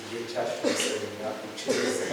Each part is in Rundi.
Igihe cyacu cyo gusenga uceze.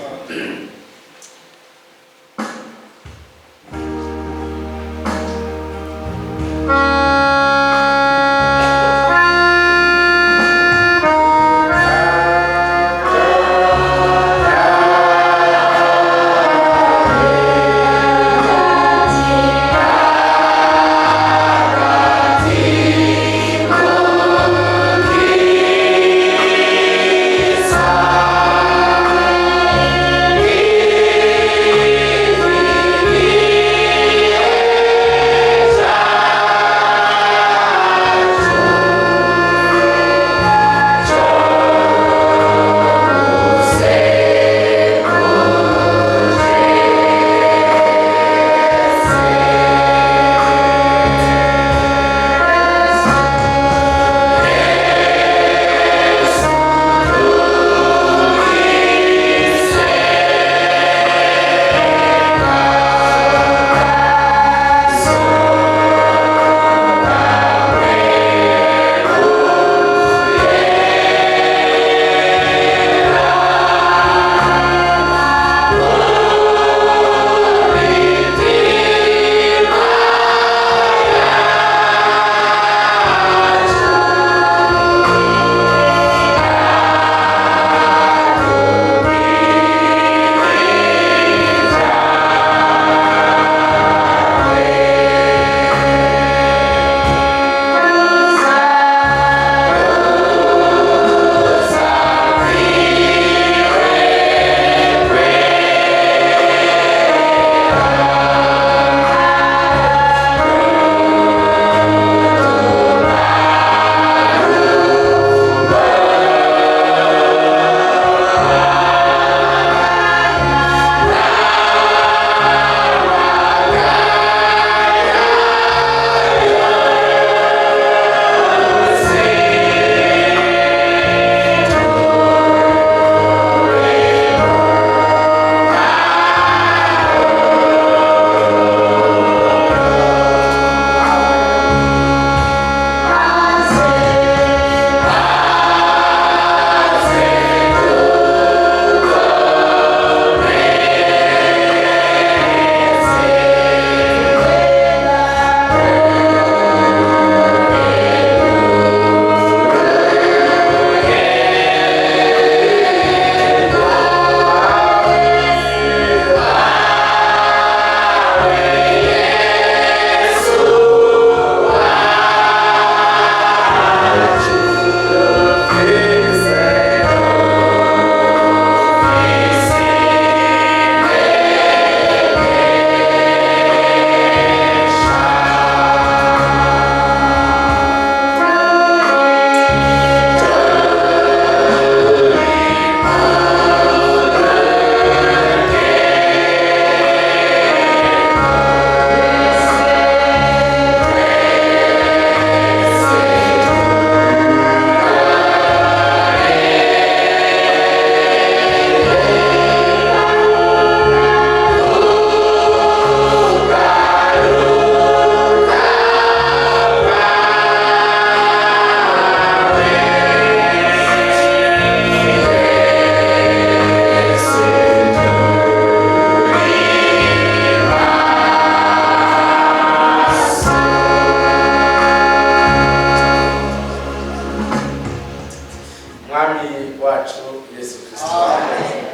Mwami wacu Yesu Kristo,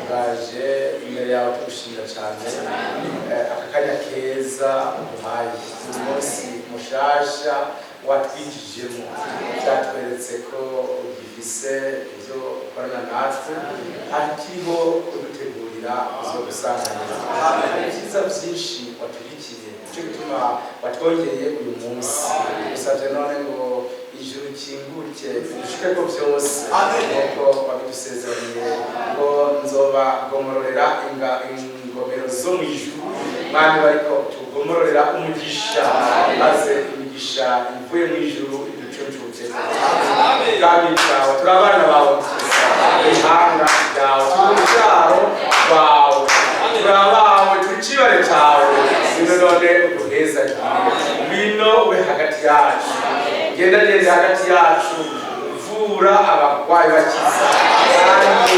turaje imbere yawe tugushimira cyane aka kanya keza uduhaye, umunsi mushasha watwinjijemo. Byatweretse ko ugifise ibyo ukorana natwe, hakiriho kudutegurira uzogusanganira. Hari ibyiza byinshi watubikiye, nicyo gituma watwongeye uyu munsi. Usabye none ngo ijuru kinguke dushikeko byose nk'uko wabidusezeraniye ngo nzoba gomororera ingomero zo mu ijuru. Mwami, bariko tugomororera umugisha, maze imigisha ivuye mu ijuru iducuncutse. Bwami bwawe, turi abana bawe mukiza, ihanga ryawe, turi urubyaro rwawe, turi abawe, turi icibare cyawe. Ngwino none uduhezagire, ngwino ube hagati yacu, genda genda hagati yacu, vura abarwayi, bakiza kandi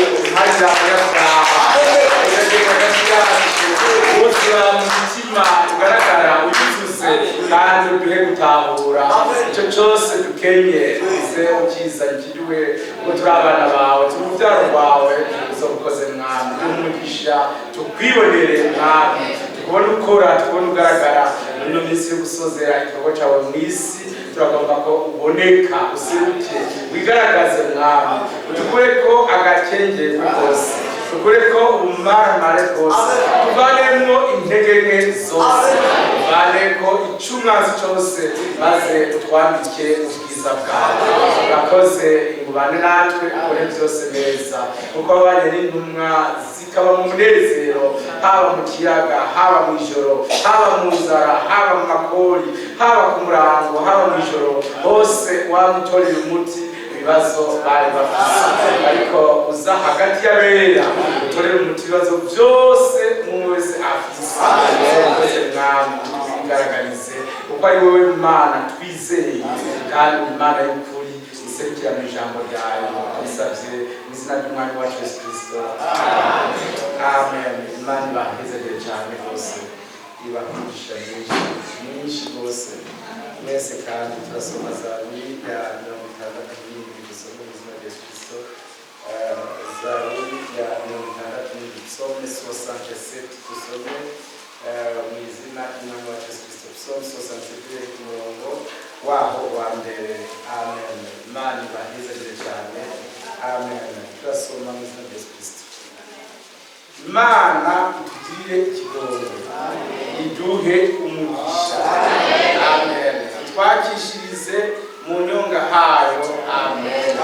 Gutahura icyo cyose dukenye, uze ukizanye kiduhe, ngo turi abana bawe, turi urubyaro rwawe. Uzobukoze, Mwami. Duhe umugisha, tukwibonere, Mwami, tukubone ukora, tukubone ugaragara muri ino minsi yo gusozera igikorwa cyawe mu isi. Turagomba ko uboneka, useruke, wigaragaze, Mwami. Utukure ko agakengerwe kose, tukure ko ubumaramare bwose, tuvanemo intege nke zose, tuvane ko icumwanzi cyose, maze utwambike ubwiza bwawe. Urakoze, ingubane natwe, ukore byose neza kuko wabanye n'intumwa zikaba mu munezero, haba mu kiyaga, haba mu ijoro, haba mu nzara, haba mu makori, haba ku murango, haba mu ijoro, hose wamutorera umuti ibibazo bari bafise. Ariko uza hagati y'abera, utorere umuti ibibazo byose umuntu wese afise. Urakoze, Mwami, igaragarize kuko ari wowe Mana twizeye, kandi Imana y'ukuri iserukira mu ijambo ryawe. Tubisabye mu izina ry'Umwami wacu Yesu Kirisito, amen. Imana ibahezagire cyane rwose, ibaha myinshi myinshi rwose mwese. Kandi turasoma Zaburi ya 67, dusome mu izina rya Yesu Kirisito. Zaburi ya 67, Psaume 67, dusome mu izina ry'Umwami wacu Yesu Kirisito. Psaume 67, ku murongo waho wa mbere. Amen. Imana ibahezagire cyane. Amen. Turasoma mu izina rya Yesu Kirisito. Imana itugirire ikigongwe, iduhe umugisha. Amen. Twakishirize mu nyonga hayo. Amen.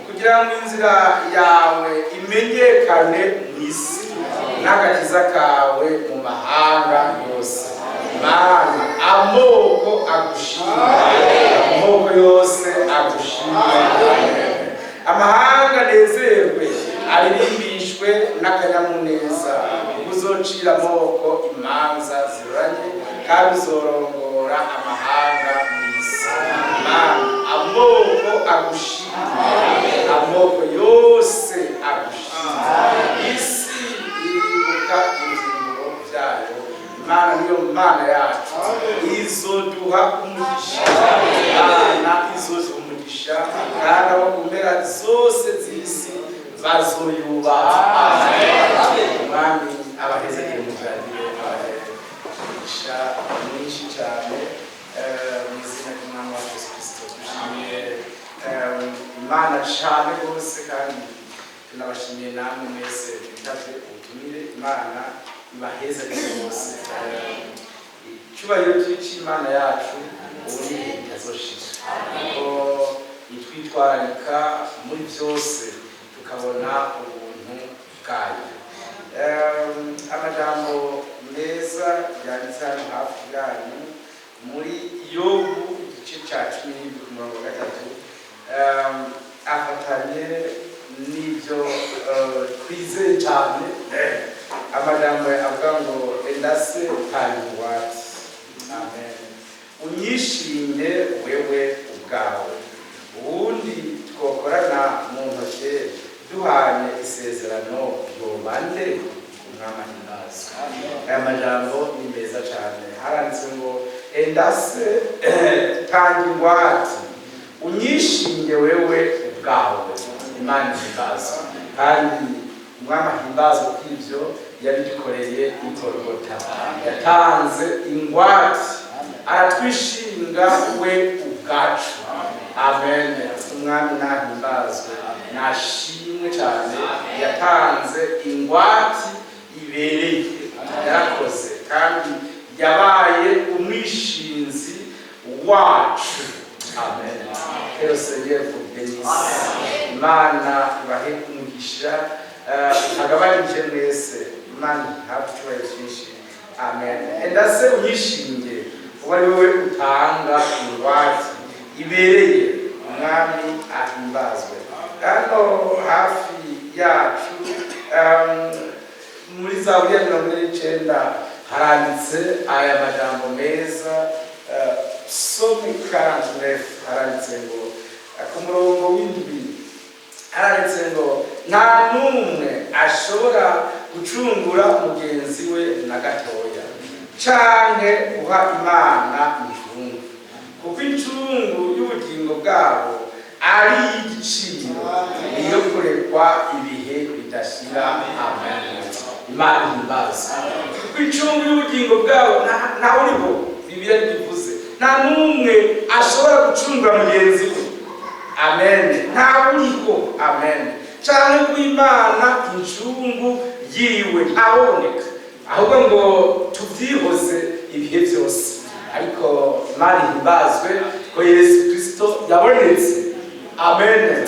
Kugira ngo inzira yawe imenyekane mu isi, n'agakiza kawe mu mahanga yose. Mana, amoko agushime, amoko yose agushime. Amen. Amahanga anezerwe, aririmbishwe n'akanyamuneza, kuko uzocira amoko imanza ziroranye, kandi uzorongora amahanga mu isi. Mana, amoko agushime, amoko yose agushime. Isi iribuka ibyimburo byayo. Imana niyo Mana yacu, izoduha umugisha. Imana izoduha umugisha, kandi abo ku mpera zose z'isi bazoyubaha. Umwami abahezagire, mutagire abahe umugisha mwinshi cyane mu izina ry'Umwami wacu Yesu Kirisito. Dushimiye Imana cyane rwose, kandi tunabashimiye namwe mwese twitabye ubutumire. Imana ibahezagire rwose. Icyubahiro cy'Imana yacu ubu ni itazoshira, kuko itwitwararika muri byose, tukabona ubuntu bwayo. Amajambo meza yanditse hano hafi yanyu muri Yobu igice cya 17 ku murongo wa 3, afatanye n'ibyo twizeye cyane. Amajambo avuga ngo: "Endase tanga ingwate." Amen. "Unyishinge wewe ubwawe, ubundi twokorana mu ntoke duhanye isezerano yoba nde?" Umwami ahimbazwe. Aya majambo ni meza cyane. Haranditse ngo: "Endase tanga ingwate, unyishinge wewe ubwawe." Imana ihimbazwe, kandi Umwami ahimbazwe ko ibyo yabidukoreye i Golgota. Yatanze ingwate, aratwishinga we ubwacu. Amen. Umwami nahimbazwe, nashimwe cyane. Yatanze ingwate ibereye, yarakoze, kandi yabaye umwishinzi wacu. Amen. Que le Seigneur vous bénisse. Imana ibahe umugisha agabanije mwese. Imana ihabwe icyubahiro cyinshi. Amen. Endase unyishinge, uba ari wowe utanga ingwate ibereye. Umwami ahimbazwe. Hano hafi yacu muri Zaburi ya 49 haranditse aya majambo meza. Psaume 49, haranditse ngo ku murongo w'7, haranditse ngo: "Nta n'umwe ashobora gucungura mugenzi we na gatoya, canke guha Imana incungu." Kuko incungu y'ubugingo bwabo ari iy'igiciro, niyo kurekwa ibihe bidashira. Amen. Imana ihimbaza. Kuko incungu y'ubugingo bwabo ntawe uriho. Bibiliya ntibivuze, nta n'umwe ashobora gucungura mugenzi we. Amen. Ntawe uriho. Amen. Canke kw'Imana incungu yiwe ntawoboneka, ahubwo ngo tuvyihoze ibihe byose. Ariko Imana ihimbazwe ko Yesu Kristo yabonetse. Amen.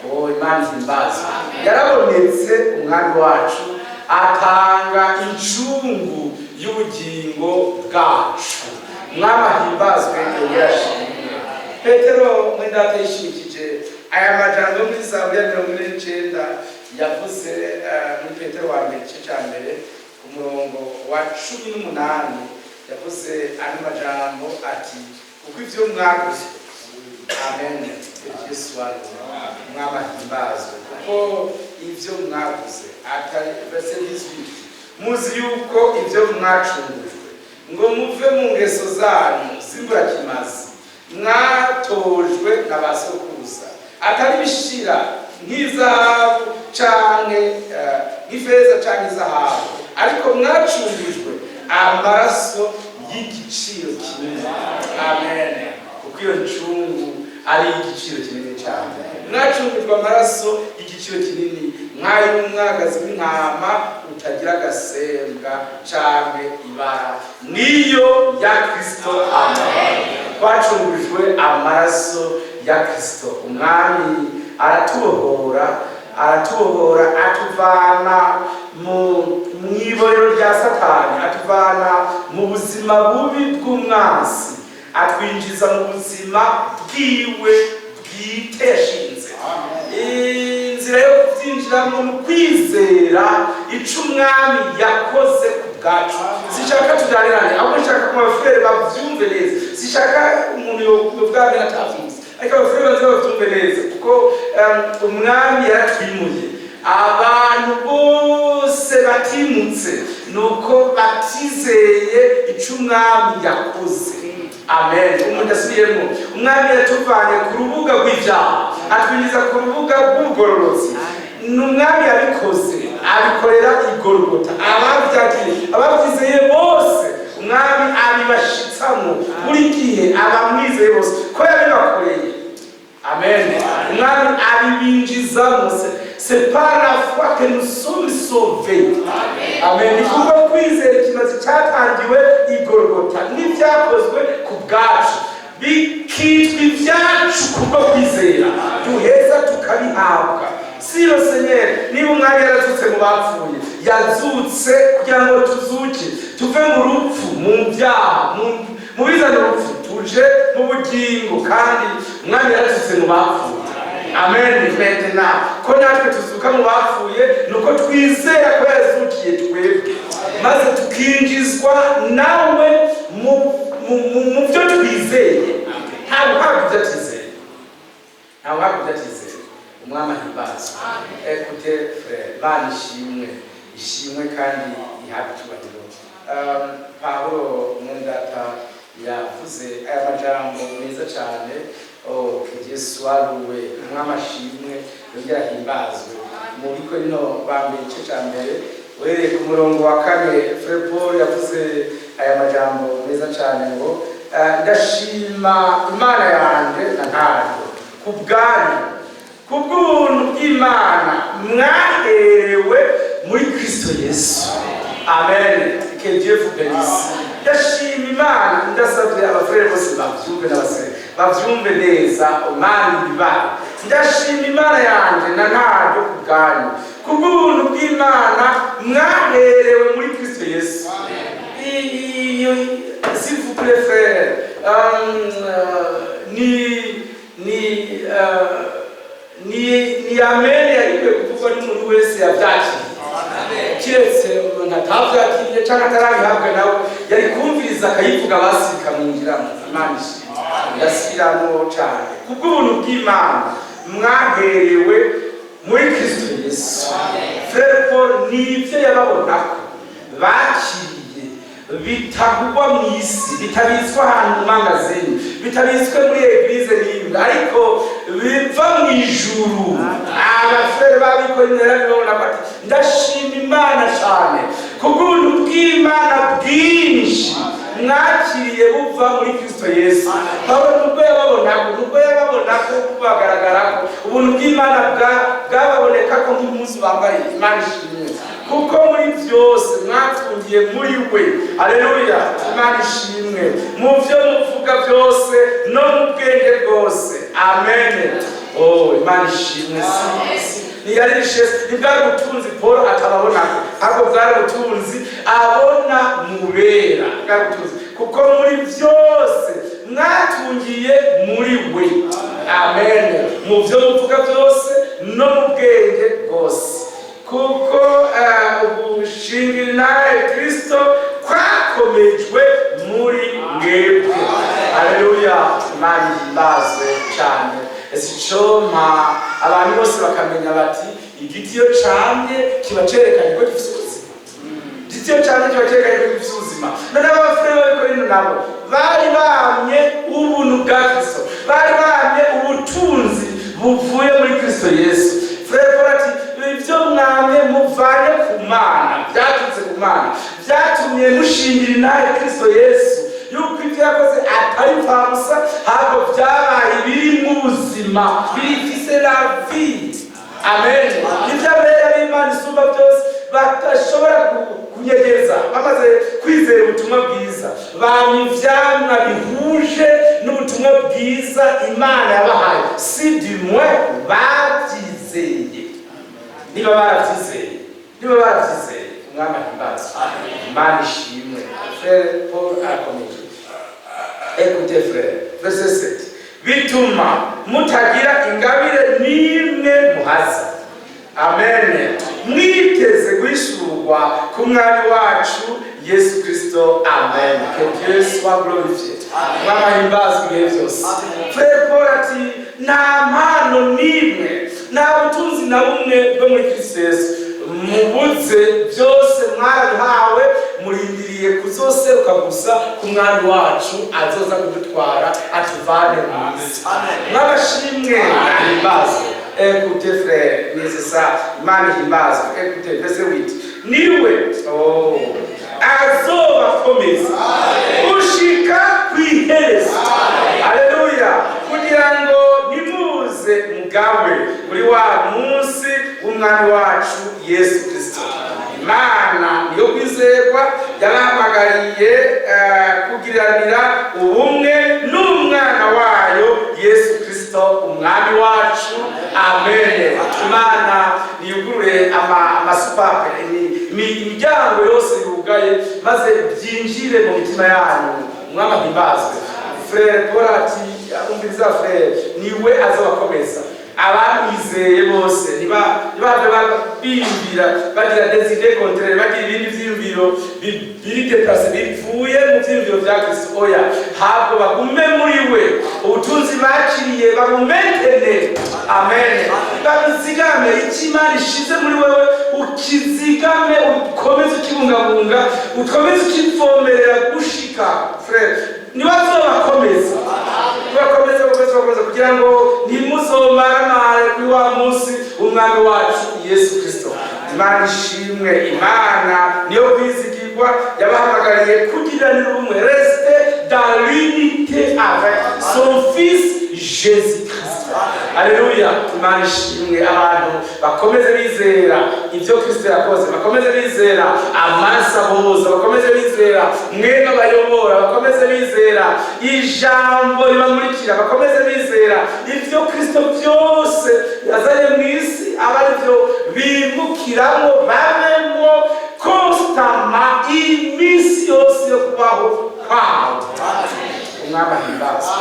Oh, Imana ihimbazwe, yarabonetse. Umwami wacu atanga incungu y'ubugingo bwacu. Umwami ahimbazwe, yongera ashimwe. Petero mwendata yishimikije aya majambo yo muri Zaburi ya 49 yavuze, muri Petero wa mbere, igice cya mbere, ku murongo wa 18, yavuze ano majambo ati: "Kuko ivyo mwaguze." Amen. Yesu wacu, Umwami ahimbazwe. Kuko ivyo mwaguze atari, verset 18, muzi yuko ivyo mwacungujwe ngo muve mu ngeso zanyu z'imburakimazi mwatojwe na ba sokuruza, atari bishira nk'izahabu canke nk'ifeza canke izahabu, ariko mwacungujwe amaraso y'igiciro kinini. Amen. Kuko iyo ncungu ari igiciro kinini cyane. Mwacungujwe amaraso y'igiciro kinini nk'ay'umwagazi w'intama utagira agasembwa canke ibara, niyo ya Kristo. Amen. Twacungujwe amaraso ya Kristo. Umwami aratubohora, aratubohora, atuvana mu iborero rya Satani, atuvana mu buzima bubi bw'umwansi, atwinjiza mu buzima bwiwe bwite yashinze. Inzira yo kubyinjiramo ni ukwizera ico Umwami yakoze ku bwacu. Sinshaka tuganirane, ahubwo nshaka ko abafurere bavyumve neza. Sinshaka umuntu yovuga atavyumvise, ariko abafurere baze bavyumve neza, kuko Umwami yaratwimuye. Abantu bose batimutse nuko batizeye ico Umwami yakoze. Amen. Umuntu asubiyemo: Umwami yatuvanye ku rubuga rw'ibyaha, atwinjiza ku rubuga rw'ubugororotsi. Ni Umwami yabikoze, abikorera Igorogota. Ababyakiriye, ababyizeye bose, Umwami abibashitsamo buri gihe. Abamwizeye bose ko yabibakoreye. Amen. Umwami abibinjizamo. C'est par la foi que nous sommes sauvés. Amen. Ni kubwo kwizera ikimazi cyatangiwe Igorogota n'ibyakozwe ku bwacu, bikitwa ibyacu kubwo kwizera, duheza tukabihabwa. Si le Seigneur, niba Umwami yarazutse mu bapfuye, yazutse kugira ngo tuzuke, tuve mu rupfu, mu byaha, mu bizana urupfu, tuje mu bugingo. Kandi Umwami yarazutse mu bapfuye. Amen. Maintenant ko natwe tuzuka mu bapfuye, nuko twizera ko yazukiye twebwe, maze tukinjizwa nawe mu byo twizeye. Ntabwo uhabwa ibyo atizeye, ntabwo uhabwa ibyo atizeye. Umwami ahimbazwe. Écoutez, frère, Imana ishimwe, ishimwe kandi ihabwe icyubahiro. Pawulo mwene data yavuze aya majambo meza cyane. Oh, que Dieu soit loué. Umwami ashimwe, yongere ahimbazwe. Mu Bikorinto ba mbere, igice cya mbere, uhereye ku murongo wa 4, frère Paul yavuze aya majambo meza cyane ngo: "Ndashima Imana yanjye na ntaryo ku bwanyu, ku bw'ubuntu bw'Imana mwaherewe muri Kristo Yesu." Amen. Que Dieu vous bénisse. Ndashima Imana. Ndasabye abafurere bose bavyumve n'abasore bavyumve neza. Imana ibibaye. Ndashima Imana yanjye na ntaryo ku bwanyu, ku bw'ubuntu bw'Imana mwaherewe muri Kristo Yesu. S'il vous plaît, frère, ni amen yarikwiye kuvugwa n'umuntu wese yabyakiriye. Kiretse umuntu atavyakiriye cyangwa atarabihabwa, nawe yari kumviriza akayivuga, basi bikamwinjiramo. Imana ishimwe. Ndasubiramo cyane: kubw'ubuntu bw'Imana mwaherewe muri Kristo Yesu. Frère Paul nibyo yababonako bakiriye, bitagugwa mu isi, bitabitswa ahantu mu mangazini. Bitabitswe muri église n'imwe, ariko biva mu ijuru. Abafrères b'Abikorintho bibona bati: "Ndashima Imana cyane kubw'ubuntu bw'Imana bwinshi mwakiriye buva muri Kristo Yesu." Pawulo nubwo yababona ko bubagaragara ko ubuntu bw'Imana bwababoneka ko nk'umunsi bambariye. Imana ishimwe, kuko muri byose mwatungiye muri we. Aleluya, Imana ishimwe, mu byo muvuga byose no mu bwenge bwose. Amen. Oh, Imana ishimwe. Ntiyari richesse, ntibwari ubutunzi Paul atababonako, ahubwo bwari ubutunzi abona mubera. Bwari ubutunzi kuko muri byose mwatungiye muri we. Amen. Mu byo muvuga byose no mu bwenge bwose, kuko ugushingira nawe Kristo kwakomejwe muri mwebwe. Aleluya, Imana ihimbazwe cyane. Ese icompa abantu bose bakamenya bati: igiti iyo camye kiba cerekanye ko gifise ubuzima. Igiti iyo camye kiba cerekanye ko gifise ubuzima. None abafurere b'Abikorino nabo bari bamye ubuntu bwa Kristo, bari bamye ubutunzi buvuye muri Kristo Yesu. Frère Paul ati: "Ibyo mwamye muvanye ku Mana, byaturutse ku Mana, byatumye mushingira inahe Kristo Yesu, yuko ibyo yakoze atari impfabusa, ahubwo byabaye biri mu buzima, bifise la vie." Amen. Ibyo abera b'Imana isumba byose badashobora kunyegeza, bamaze kwizera ubutumwa bwiza, bamye ivyamwa bihuje n'ubutumwa bwiza Imana yabahaye, si du moins babyizeye. Niba barabyizeye, Umwami ahimbazwe, Imana ishimwe. Frère Paul arakomeje. Écoutez, frère, verset 7: bituma mutagira ingabire n'imwe muhaza. Amen. Mwiteze guhishurwa ku Mwami wacu Yesu Kristo. Amen. Que Dieu soit glorifié. Umwami ahimbazwe ibihe byose. Frère Paul ati: nta mpano n'imwe, nta butunzi na bumwe bwo muri Kristo Yesu mubuze. Byose mwarabihawe, murindiriye kuzoseruka gusa ku Mwami wacu azoza kudutwara atuvane mu isi. Mwabashimwe, ahimbazwe. Écoutez, frère, mais c'est ça. Imana ihimbazwe. Écoutez verset 8: niwe, oh, azobakomeza gushika ku iherezo. Aleluya. Kugira ngo ntimuze mugawe muri wa munsi w'Umwami wacu Yesu Kristo. Imana niyo kwizerwa, yabahamagariye kugiranira ubumwe n'Umwana wayo Yesu Kristo Umwami wacu. Amen. Imana niyugurure amasupapes, imiryango yose yugaye, maze byinjire mu mitima yanyu. Umwami ahimbazwe. Frère Paul ati: umviriza, frère, niwe azobakomeza. Abamwizeye bose ntibave biyumvira, bagira des idées contraires, bagira ibindi vyiyumviro biri déplacés, bivuye mu vyiyumviro vya Kristo. Oya, habwo bagume muri we. Ubutunzi bakiriye babumentene. Amen. Babizigame. Icyo Imana ishize muri wewe ukizigame, ukomeze ukibungabunga, ukomeze ukivomerera gushika. Frère, niwe azobakomeza, bakomeze, bakomeze, bakomeze, kugira ngo ntimuzomaramare kuri wa munsi w'Umwami wacu Yesu Kristo. Imana ishimwe. Imana niyo kwizigirwa, yabahamagariye kugiranira ubumwe, reste dans l'unité avec son fils Jésus Christ. Aleluya, Imana ishimwe. Abantu bakomeze bizera ibyo Kristo yakoze, bakomeze bizera amaraso aboza, bakomeze bizera mwene abayobora, bakomeze bizera ijambo ribamurikira, bakomeze bizera ibyo Kristo byose yazanye mu isi, aba aribyo bimukiramo, babemo constamment iminsi yose yo kubaho kwabo. Umwami ahimbazwe.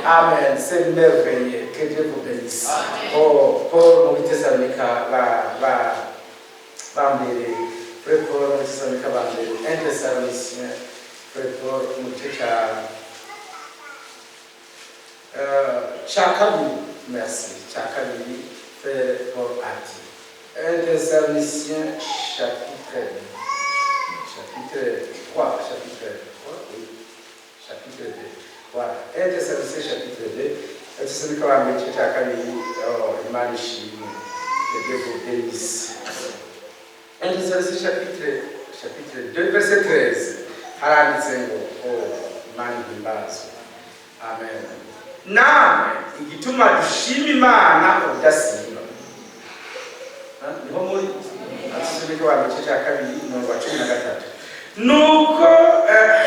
Amen. C'est merveilleux. Que Dieu vous bénisse. Oh, Paul mu Bitesalonika ba mbere, frère Paul mu Bitesalonika ba mbere, 1 Thessaloniciens, frère Paul mu gice ca kabiri, merci, ca kabiri, frère Paul ati, 1 Thessaloniciens chapitre 3, chapitre 3, oui, chapitre 2. Voilà, 1 Thessaloniciens chapitre 2, Thessalonike wa mbere igice cya kabiri. Oh, Imana ishimwe, que Dieu vous bénisse. 1 Thessaloniciens chapitre 2, verset 13, haranditse ngo, oh, Imana ihimbazwe, amen. Namwe igituma dushima Imana ubudasiba. Niho muri Thessalonike wa mbere igice cya kabiri, umurongo wa 13, nuko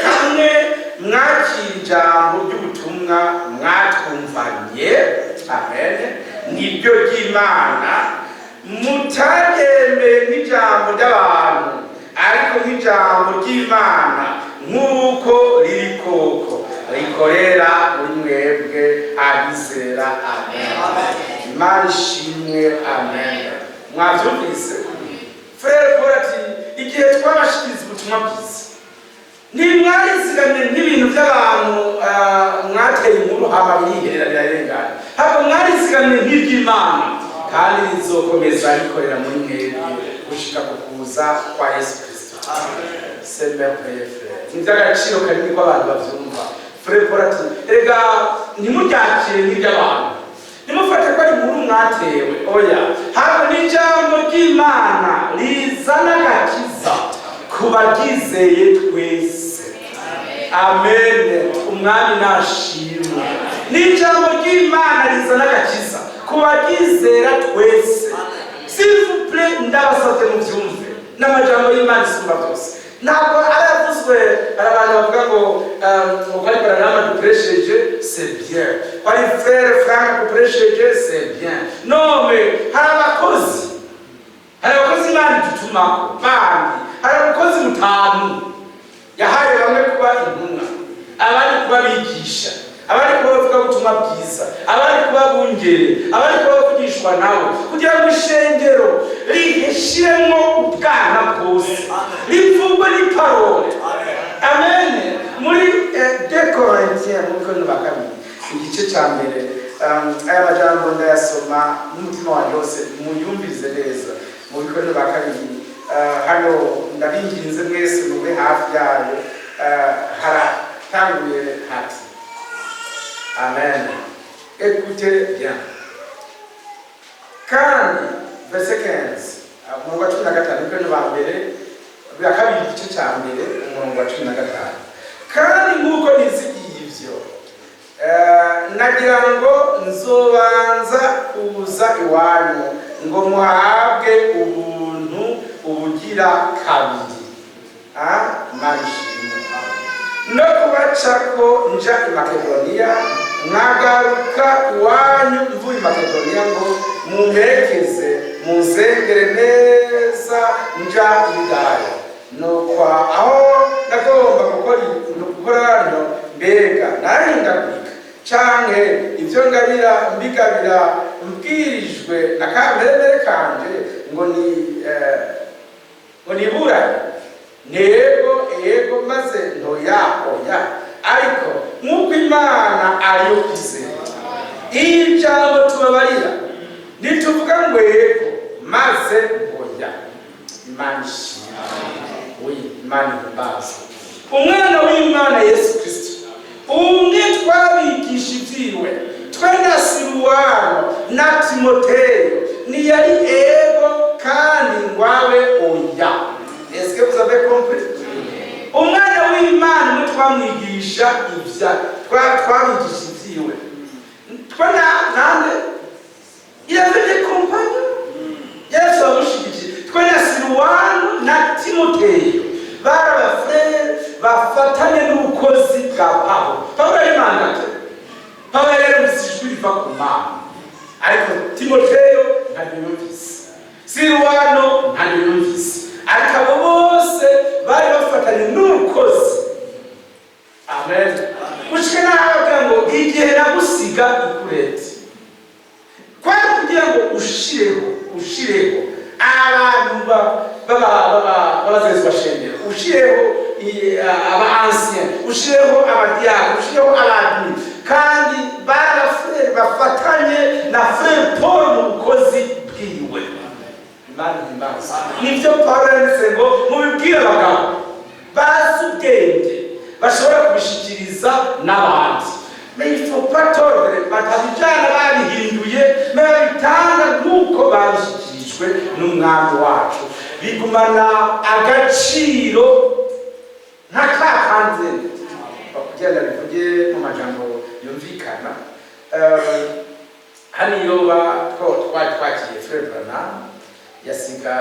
hamwe mwakira ijambo ry'ubutumwa mwatwumvanye, amen, niryo ry'Imana, mutaryemeye nk'ijambo ry'abantu, ariko nk'ijambo ry'Imana nk'uko riri koko, rikorera muri mwebwe abizera. Amen, Imana ishimwe, amen. Mwavyumvise? Frère Paul ati igihe twabashikiriza ubutumwa bwiza, ntimwarizigamye nk'ibintu by'abantu, mwateye inkuru hama biriherera birarengana, ahubwo mwarizigamye nk'iry'Imana, kandi rizokomeza rikorera muri mwebwe gushika ku kuza kwa Yesu Kristo. C'est merveilleux, frère. Ni iby'agaciro kanini ko abantu bavyumva. Frère Paul ati erega ntimuryakire nk'iby'abantu, ntimufate ko ari inkuru mwatewe, oya, hano ni ijambo ry'Imana rizana agakiza ku baryizeye twese. Amen, Umwami nashimwe. Ni ijambo ry'Imana rizana agakiza ku baryizera twese. S'il vous plaît, ndabasabye mubyumve, n'amajambo y'Imana isumba byose, ntabwo aravuzwe. Hari abantu bavuga ngo uko ari Branham dukoresheje, c'est bien, ko ari frère Frank dukoresheje, c'est bien. Non, mais hari abakozi, hari abakozi Imana idutumako bandi, hari abakozi mutanu yahaye, bamwe kuba intumwa, abandi kuba abigisha, abandi kuba bavuga ubutumwa bwiza, abandi kuba bungere, abandi kuba bavugishwa nawe, kugira ngo ishengero rihishiremo ubwana bwose, rivugwe n'i parole. Amen. Muri 2 Corinthiens, muri Korinto ba kabiri igice cya mbere, aya majambo ndayasoma n'umutima wanjye wose, muyumvirize neza. Mu Korinto ba kabiri, hano ndabinginze mwese mube hafi yayo, haratanguye hati, amen, écoutez bien, kandi verset 15, umurongo wa 15, Korinto ba mbere bwa kabiri igice cya mbere, umurongo wa 15: kandi nk'uko nizigiye ivyo, nagira ngo nzobanza kuza iwanyu ngo muhabwe ubuntu ubugira kabiri. Imana ishimwe. No kubacako nja i Makedoniya, nkagaruka iwanyu mvuye i Makedoniya, ngo mumperekeze munsengere neza nja i Yudaya. Nuko aho nagomba gukora hano, mbega narahindagurika, canke ibyo ngabira mbigabira mbwirijwe na kamberere kanje ngo ni ngo niburane ntego ego maze ntoya oya, ariko nk'uko Imana ariyo kwizera, iyi jambo tubabarira, ntituvuga ngo ego maze oya. Imana ishimwe, oui, Imana ihimbaza. Umwana w'Imana Yesu Kristo, umwe twabigisha ibyiwe, twe na Siluwano na Timoteyo, ntiyari ego kandi ngwabe oya. Est-ce que vous avez compris? Umwana w'Imana umwe twamwigisha ibya twabigisha ibyiwe, twe na nande, il avait des compagnons, Yesu amushigikiye, twe na Siluwano na Timoteyo, bari aba frères bafatanye n'ubukozi bwa Pawulo. Pawulo yari mandaté, Pawulo yari yarumvise ijwi riva ku Mana, ariko Timoteyo ntabyo yumvise, Siluwano ntabyo yumvise, ariko abo bose bari bafatanye n'ubukozi. Amen. Gushika n'aho avuga ngo igihe nagusiga ikurete, kwari kugira ngo ushireho abantu b'abazezi bashengero, ushireho aba anciens, ushireho abadiyakoni, ushireho abadini, kandi bari aba frères bafatanye na frère Paul mu bukozi bwiwe. Imana ihimbaza. Nibyo Paul yanditse ngo mubibwire abagabo bazi ubwenge. Bashobora kubishikiriza n'abandi. Mais il faut pas tordre, batabijana babihinduye, mais babitanga nk'uko babishyikirijwe n'Umwami wacu. Bigumana agaciro nka ka kanze. Kugira ngo bivuge mu majambo yumvikana, hano iyo twari twakiriye Frère Branham, yasiga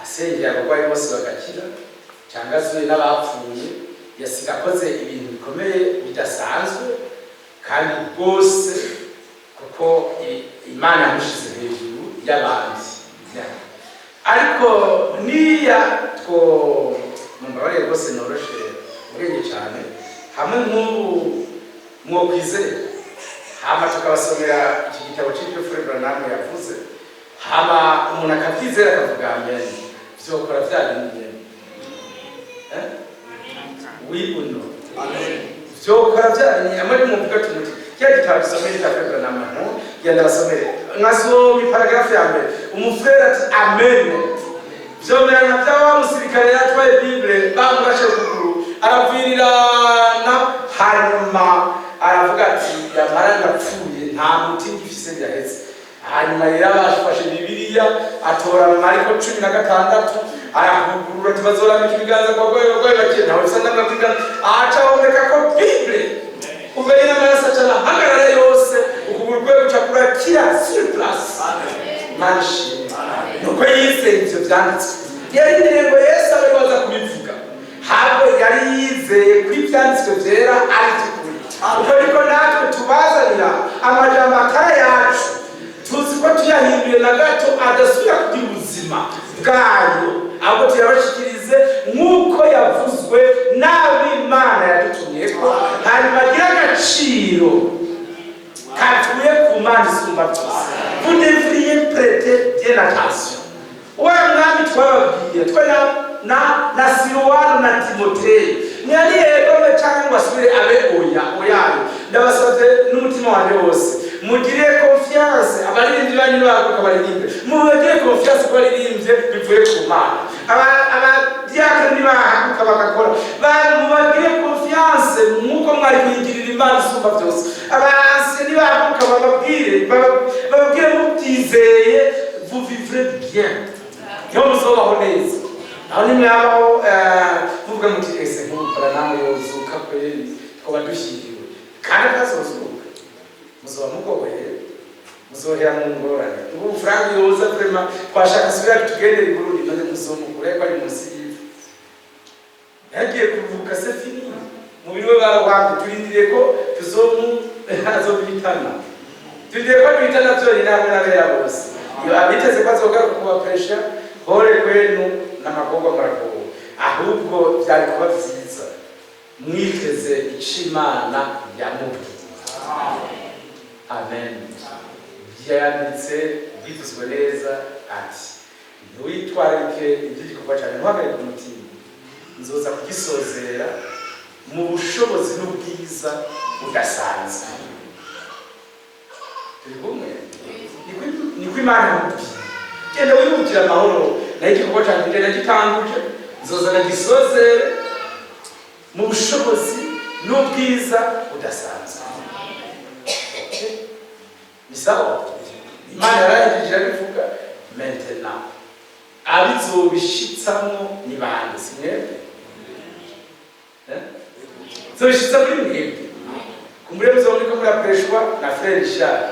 asengera abarwayi bose bagakira, cyangwa azuye n'abapfuye, yasiga akoze ibintu bikomeye bidasanzwe kandi rwose, kuko Imana yamushyize hejuru y'abandi. Ariko niya two, mumbabarire rwose, noroshe ubwenge cyane, hamwe nk'ubu mwokwizera, hama tukabasomera iki gitabo cy'ibyo Frère Branham yavuze, hama umuntu akabyizera akavuga amen, vyokora vya bintu nyene. Eh? Oui ou non? Vyokora vya bintu amwe muvuga tumuti kiriya gitabo gisomere cya Frère Branham, nto genda basomere, nkasoma iparagrafe ya mbere, umufrere ati amen, vyomera nka vya wa musirikare yatwaye Bible, bamurashe ukuguru, aravirirana, hanyuma aravuga ati: "Yamara ndapfuye, nta muti ngifise, biraheze." Hanyuma rero abafashe Bibiliya, atora Mariko 16, arahugurura ati: "Bazoramika ibiganza ku bagwayi, bagwayi bakire." Ntawe bisa n'amavuga, aca aboneka ko Bible ubwo nyine amaraso aca arahagarara yose, ukuguru kwe guca kurakira sur place. Imana ishimwe nuko yizeye ivyo vyanditswe. Yarindiriye ngo Yesu abe baza kubivuga, ntabwo yari yizeye ko ivyanditswe vyera ari vy'ukuri. Uko niko natwe tubazanira amajambo atari yacu, tuzi ko tuyahinduye na gato adasubira kugira ubuzima bwayo, ahubwo tuyabashikirize nk'uko yavuzwe n'ab'Imana yadutumyeko, hanyuma agira agaciro kavuye ku Mana isumba byose. Vous devriez prêter bien attention. Wa mwami twababwiye twe na Siluwano na Timoteyo ntiyari yegome cyangwa ngo asubire abe oya oyayo. Ndabasabye n'umutima wanjye wose, mugire confiance. Abaririmbyi banyu nibahaguruka baririmbe, mubagire confiance ko baririmbye bivuye ku Mana. Abadiakoni nibahaguruka bagakora, mubagire confiance nk'uko mwari kuyigirira Imana isumba byose. Abansi nibahaguruka bababwire mubyizeye, vous vivrez bien, niho muzobaho neza. Aho nimwabaho muvuga muti: "Ese nk'ubu Branham yozuka kweri, twaba dushyiriwe," kandi atazozuka, muzoba mugoboye, muzohera mu ngorane. Ubu Frank yoza, vraiment twashaka subira tugendere i Burundi, none muzomukure ko ari munsi y'ivu, yagiye kuruhuka, c'est fini, umubiri we barawambye. Turindiriye ko tuzomu azoduhitana, turindiriye ko duhitana byonyine hamwe n'abera bose. Iyo abiteze ko azogaruka kubapresha, hore kwenu n'amagorwa, muragowe. Ahubwo byari kuba vyiza mwiteze ico Imana yamubwiye. Amen. Byanditse bivuzwe neza ati: "Ntiwitwararike iby'igikorwa cyane, ntuhagarike umutima, nzoza kugisozera mu bushobozi n'ubwiza budasanzwe." Turi kumwe? Niko Imana yamubwiye: "Genda wihutire amahoro, naho igikorwa cyanjye ngenda gitanguje, nzoza nagisozere mu bushobozi n'ubwiza budasanzwe." Ni sawa, Imana yarangije irabivuga. Maintenant abizobishitsamwo ni bande? Si mwebwe? Eh? Zobishitsa muri mwebwe. Kumbure muzomuriko murapreshwa na Frère Richard,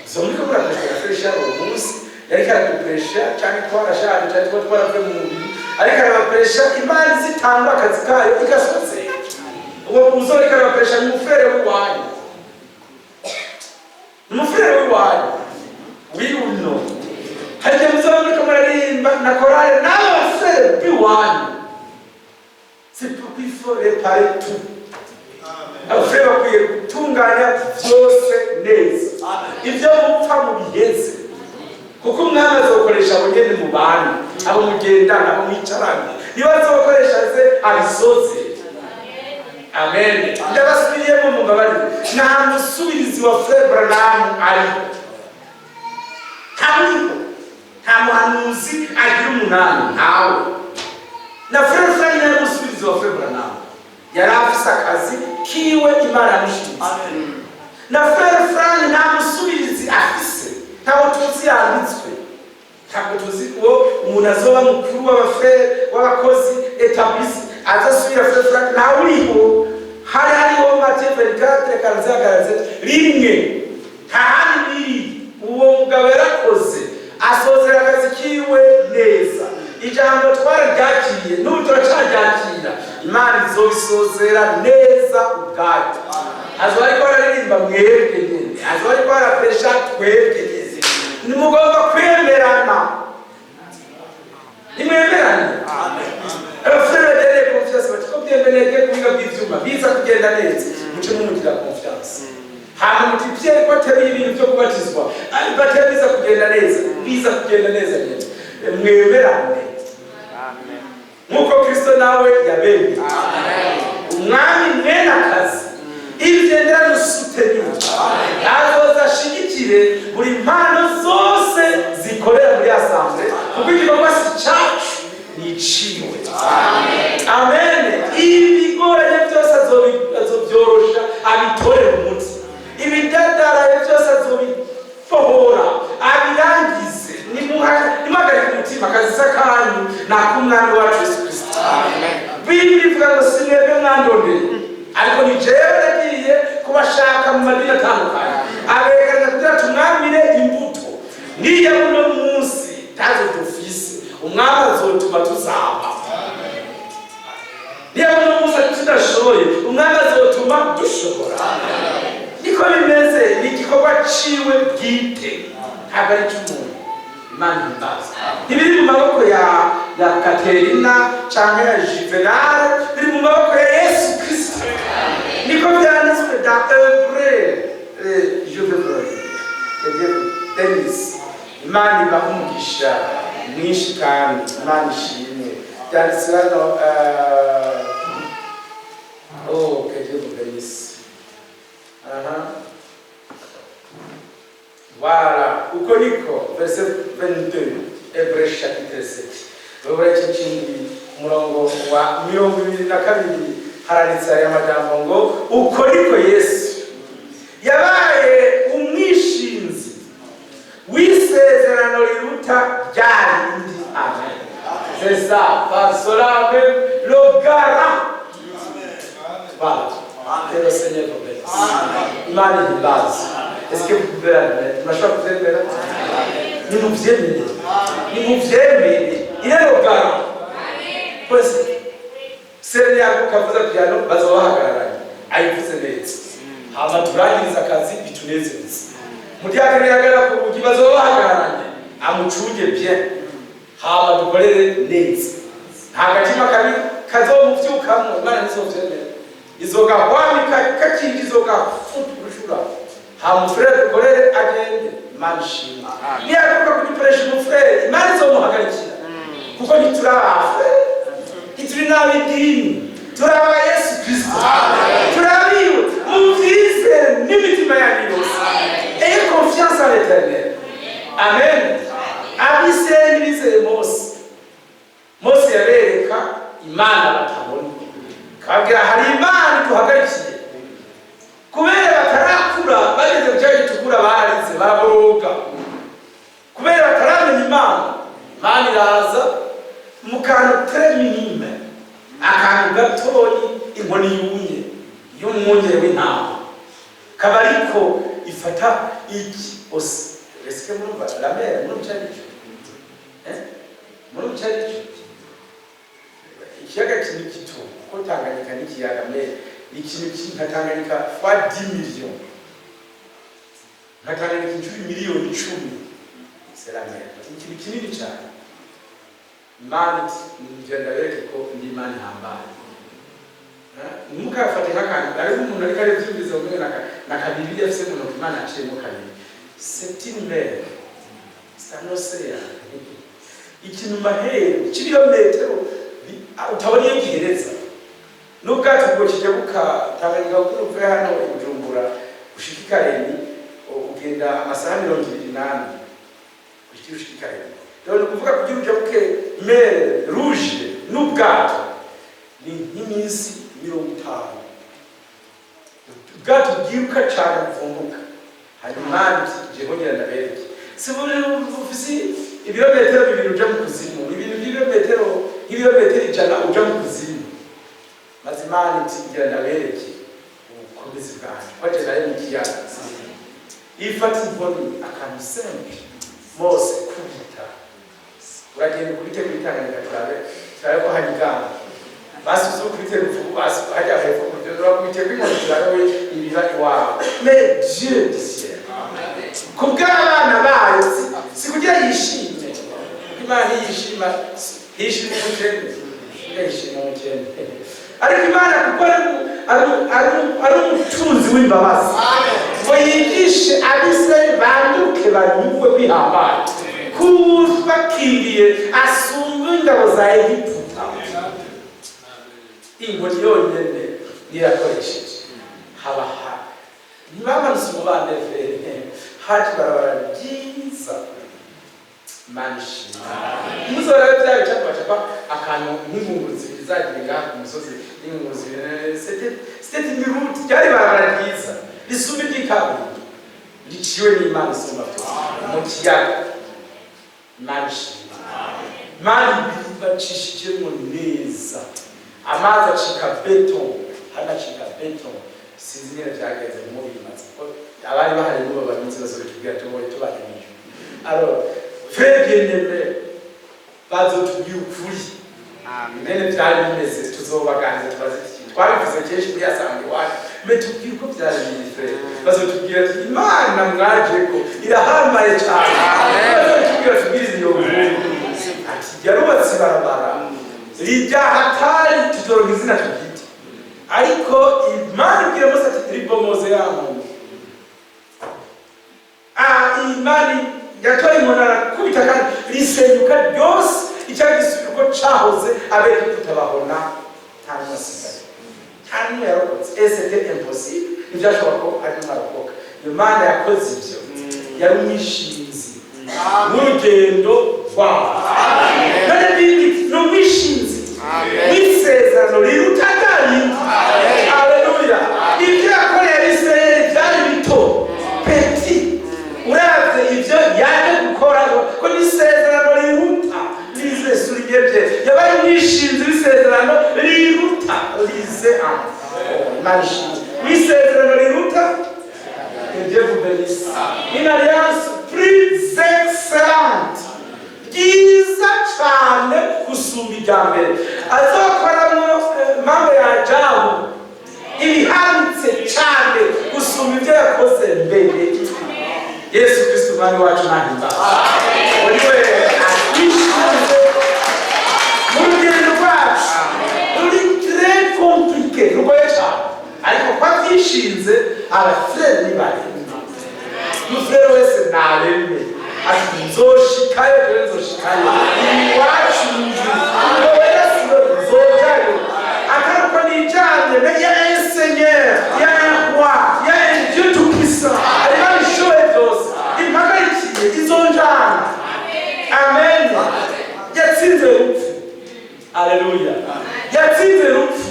muzomuriko murapreshwa na Frère Richard. Uwo munsi yariko aradupresha, canke twarashaje, canke twa twaravuye mu mubiri, ariko arabapresha. Imana izitangwa akazi kayo igasozera. Uwo uzoriko arabapresha ni umufrere w'iwanyu, ni umufrere w'iwanyu. Oui ou non? Hari igihe muzaba muriko muraririmba na korale n'abo bafrere b'iwanyu. C'est pourquoi il faut réparer tout. Abafurere bakwiye gutunganya byose neza, ibyo mupfa mubiheze, kuko Umwami azokoresha abo nyene mu bantu, abo mugendana, abo mwicaranye, niba azokoresha ze abisoze. Amen. Ndabasubiriyemo, mumbabarire: nta musubirizi wa Frère Branham ariho, ntawuriho. Nta muhanuzi agira umunani, ntawe. Na Frère Frank yari musubirizi. Musubirizi wa Frère Branham yari afise akazi kiwe Imana yamushinze. Na Frère Frank nta musubirizi afise, ntabwo tuzi yanditswe, ntabwo tuzi uwo umuntu azoba mukuru w'abafrères, w'abakozi établis, azasubira Frère Frank, ntawe uriho. Hari hariho Matthieu 24 45 47 rimwe, nta handi biri. Uwo mugabo yarakoze, asozera akazi kiwe neza. Ijambo twararyakiriye, n'ubu turacaryakira. Imana izobisozera neza ubwayo. Azoba ariko araririmba mwebwe nyene, azoba ariko arapresha twebwe nyene. Nimugomba kwemerana, nimwemerane. Abafurere bagereye confiance, bati ko byemereye kubiga bw'ivyuma biza kugenda neza, muce mumugira confiance. Hama muti Pierre ko ateruye ibintu byo kubatizwa, bateye biza kugenda neza, biza kugenda neza nyene. Mwemerane nk'uko Kristo nawe yabemeye. Umwami mwene akazi ivyendera nusuteniwe azoza ashigikire buri mpano zose zikorera muri assemblée, kuko igikorwa si cacu, ni iciwe. Amen. Ibigoranye byose azobyorosha, abitorere umuti. Ibidadaraye byose azobifohora, abirangize. Nimuhagarike umutima. Akazi kanyu ni ak'Umwami wacu Yesu Kristo. Bibiri ivuga ngo si mwebwe mwandondeye, ariko ni jewe nagiye kubashaka mu madini atandukanye, aberekana kugira tumwamire imbuto. Niyo uno munsi tazo dufise, Umwami azotuma tuzaba. Niyo uno munsi tudashoboye, Umwami azotuma dushobora. Niko bimeze, ni igikorwa ciwe bwite, ntabwo ari icy'umuntu. Imana ihimbaza. Ntibiri mu maboko ya Katerina cyangwa ya Juvenal, biri mu maboko ya Yesu Kristo. Niko byanditswe dans Hébreux. Je vais pleurer. Que Dieu vous bénisse. Imana ibahe umugisha mwinshi kandi Imana ishimwe. Byanditse hano. Oh, que Dieu vous bénisse. Aha. Voilà, uko niko, verset 22, Hébreux chapitre 7. Hébreux cy'ikindi, umurongo wa 22, haranditse aya majambo ngo uko niko Yesu yabaye umwishinzi w'isezerano riruta rya rindi. Amen. C'est ça, par cela même le garant. Voilà. Que le Seigneur vous bénisse. Imana ihimbaze. Est-ce que vous pouvez l'admettre? Murashobora kuvyemera? Nimuvyemere, nimuvyemere. Il est le garant. Kwese sere yago kavuza piano, bazoba bahagararanye, ayivuze neza, hama turangiriza akazi bitunezeze. Mudiakoni yagara ku rugi, bazoba bahagararanye, amucunge bien, hama dukorere neza. Nta gatima kabi kazomuvyukamwo, Imana ntizovyemera. Izogahwamika kakindi, izogafuturushura. Hama umufurere dukorere agende. Imana ishimwe. Niyagaruka kuri presha umufurere, Imana izomuhagarikira, kuko ntituri ntituri n'ab'idini, turi aba Yesu Kristo, turabiwe. Muvyizere n'imitima yanyu yose. Ayez confiance en l'Éternel. Amen. Abisirayeli bizeye Mose. Mose yabereka Imana batabona, kabwira hari Imana iduhagarikiye. Kubera batarakura, bageze mu kiyaga gitukura bararize, baraboroga, kubera bataramenya Imana. Imana iraza mu kantu très minime, akantu gatoyi, inkoni yumye y'umwungere w'intama, kaba ariko ifata iki ose. Est-ce que murumva la mer? Murumva icyo ari cyo? Eh? Murumva icyo ari cyo? Ikiyaga kiri gito, kuko Tanganyika n'ikiyaga, mais ikintu nka Tanganyika fois 10 millions, nka Tanganyika inshuro 10 miliyoni, c'est la mer. Ikintu kinini cyane. Imana iti ngenda ndabereke ko ndi Imana ihambaye. Ntimukafate nk'akantu. Hariho umuntu ariko arabyumviza umwe na kabiri afise mu ntoki, Imana yaciyemo kabiri. C'est une mer, c'est un océan, ikintu maheru cy'ibirometero utabona iyo gihereza n'ubwato bwo kijya buka Tanganyika. Kuko uvuye hano i Bujumbura ushika i Karemi, ugenda amasaha 24 ushika i Karemi. Rero ni ukuvuga kugira ujya buke mer Rouge n'ubwato. Ni nk'iminsi 50, ubwato bwiruka cyane buvumbuka. Hanyuma ngiye kongera ndabereke, si buri ufise ibirometero 2 uja mu kuzimu, ibintu by'ibirometero, nk'ibirometero 100 uja mu kuzimu. Maze Imana iti: "Ngira ndabereke ubukomezi bwanjye." Kwaje nayo mu kiyaga, ifata inkoni, akantu simple: "Mose, kubita." Uragenda ukubite kuri Tanganyika, turabe ko hanyigana. Basi uzukubite Ruvubu, basi hajya hepfo kuryo, urakubite kw'inkoni, turabe we ibiba iwawe. Mais Dieu du ciel, ku bw'abana bayo, si kugira yishime, kuko Imana ntiyishima, ntiyishima umukene, yishima umukene. Ariko Imana, kuko ari umutunzi w'imbabazi, ngo yigishe Abisirayeli banduke banyurwe kwihambaye kubakingiye asumba ingabo za Egiputa. Inkoni yonyene niyo yakoresheje, haba ntibamanutse umubandeve, haje ibarabara ryiza. Imana ishimwe. Muzora bya bicapa bacapa akantu nk'ingunguru zibiri zagiye ngaha ku musozi, n'ingunguru zibiri. C'était une route, ryari ibarabara ryiza risumba iry'ikaburimbo, riciwe n'Imana isumba byose mu kiyaga. Imana ishimwe. Imana ibacishijemo neza, amazi acika béton, hano acika béton. Sinzi nyine byagenze mubimaze, kuko abari bahari nibo babizi, bazobitubwira tubonye tubanye mw'ijuru. Alors, frère bien-aimé, bazotubwira ukuri ingene vyari bimeze, tuzobaganiriza tubaze iki. Twabivuze kenshi muri asanga iwacu, mais tubwire uko vyari biri, frère. Bazotubwira ati: "Imana mwajeko irahambaye cane." Bazotubwira, tubwirize iyo nkuru ati: "Yarubatse ibarabara rijya hatari, tuzoronka izina turyite." Ariko Imana ibwira Mose ati: "Ribomoze ya nkoni." Ah, Imana yatoye inkoni, arakubita kandi risenyuka ryose, icyari gisubira uko cahoze. Abegiputa babona nta n'umwe asigaye, nta n'umwe yarokotse, et c'était impossible, ntibyashoboka ko hari n'umwe arokoka. Imana yakoze ibyo, yari umwishinzi w'urugendo rwabo. None bindi ni umwishinzi w'isezerano riruta rya rindi. Aleluya! Ibyo yakoreye Abisirayeli byari bito, petit, uravye ibyo yaje gukora, ko n'isezerano riruta lize surinyebye. Yabaye umwishinzi w'isezerano riruta lize. Imana ishimwe, w'isezerano riruta. Que Dieu vous bénisse. Une alliance plus excellente, ryiza cyane gusumba irya mbere, azokoramwo mambo ya ajabu, ibihanitse cyane gusumba ibyo yakoze mbere. Yesu Kristo Umwami wacu nahimbaza, muri we atwishinze mu rugendo rwacu ruri très compliqué, rugoye cyane, ariko ko abyishinze. Abafurere nibaremye, umufurere wese naremye ati: "Nzoshikayo jewe, nzoshikayo iwacu mw'ijuru, ngo wera nzojayo atari uko nijanye. Mais il y a un Seigneur, il y a un roi, il y a un Dieu tout puissant, ariko abishoboye byose, impagarikiye izonjana." Amen. Yatsinze urupfu. Alléluia. Yatsinze urupfu,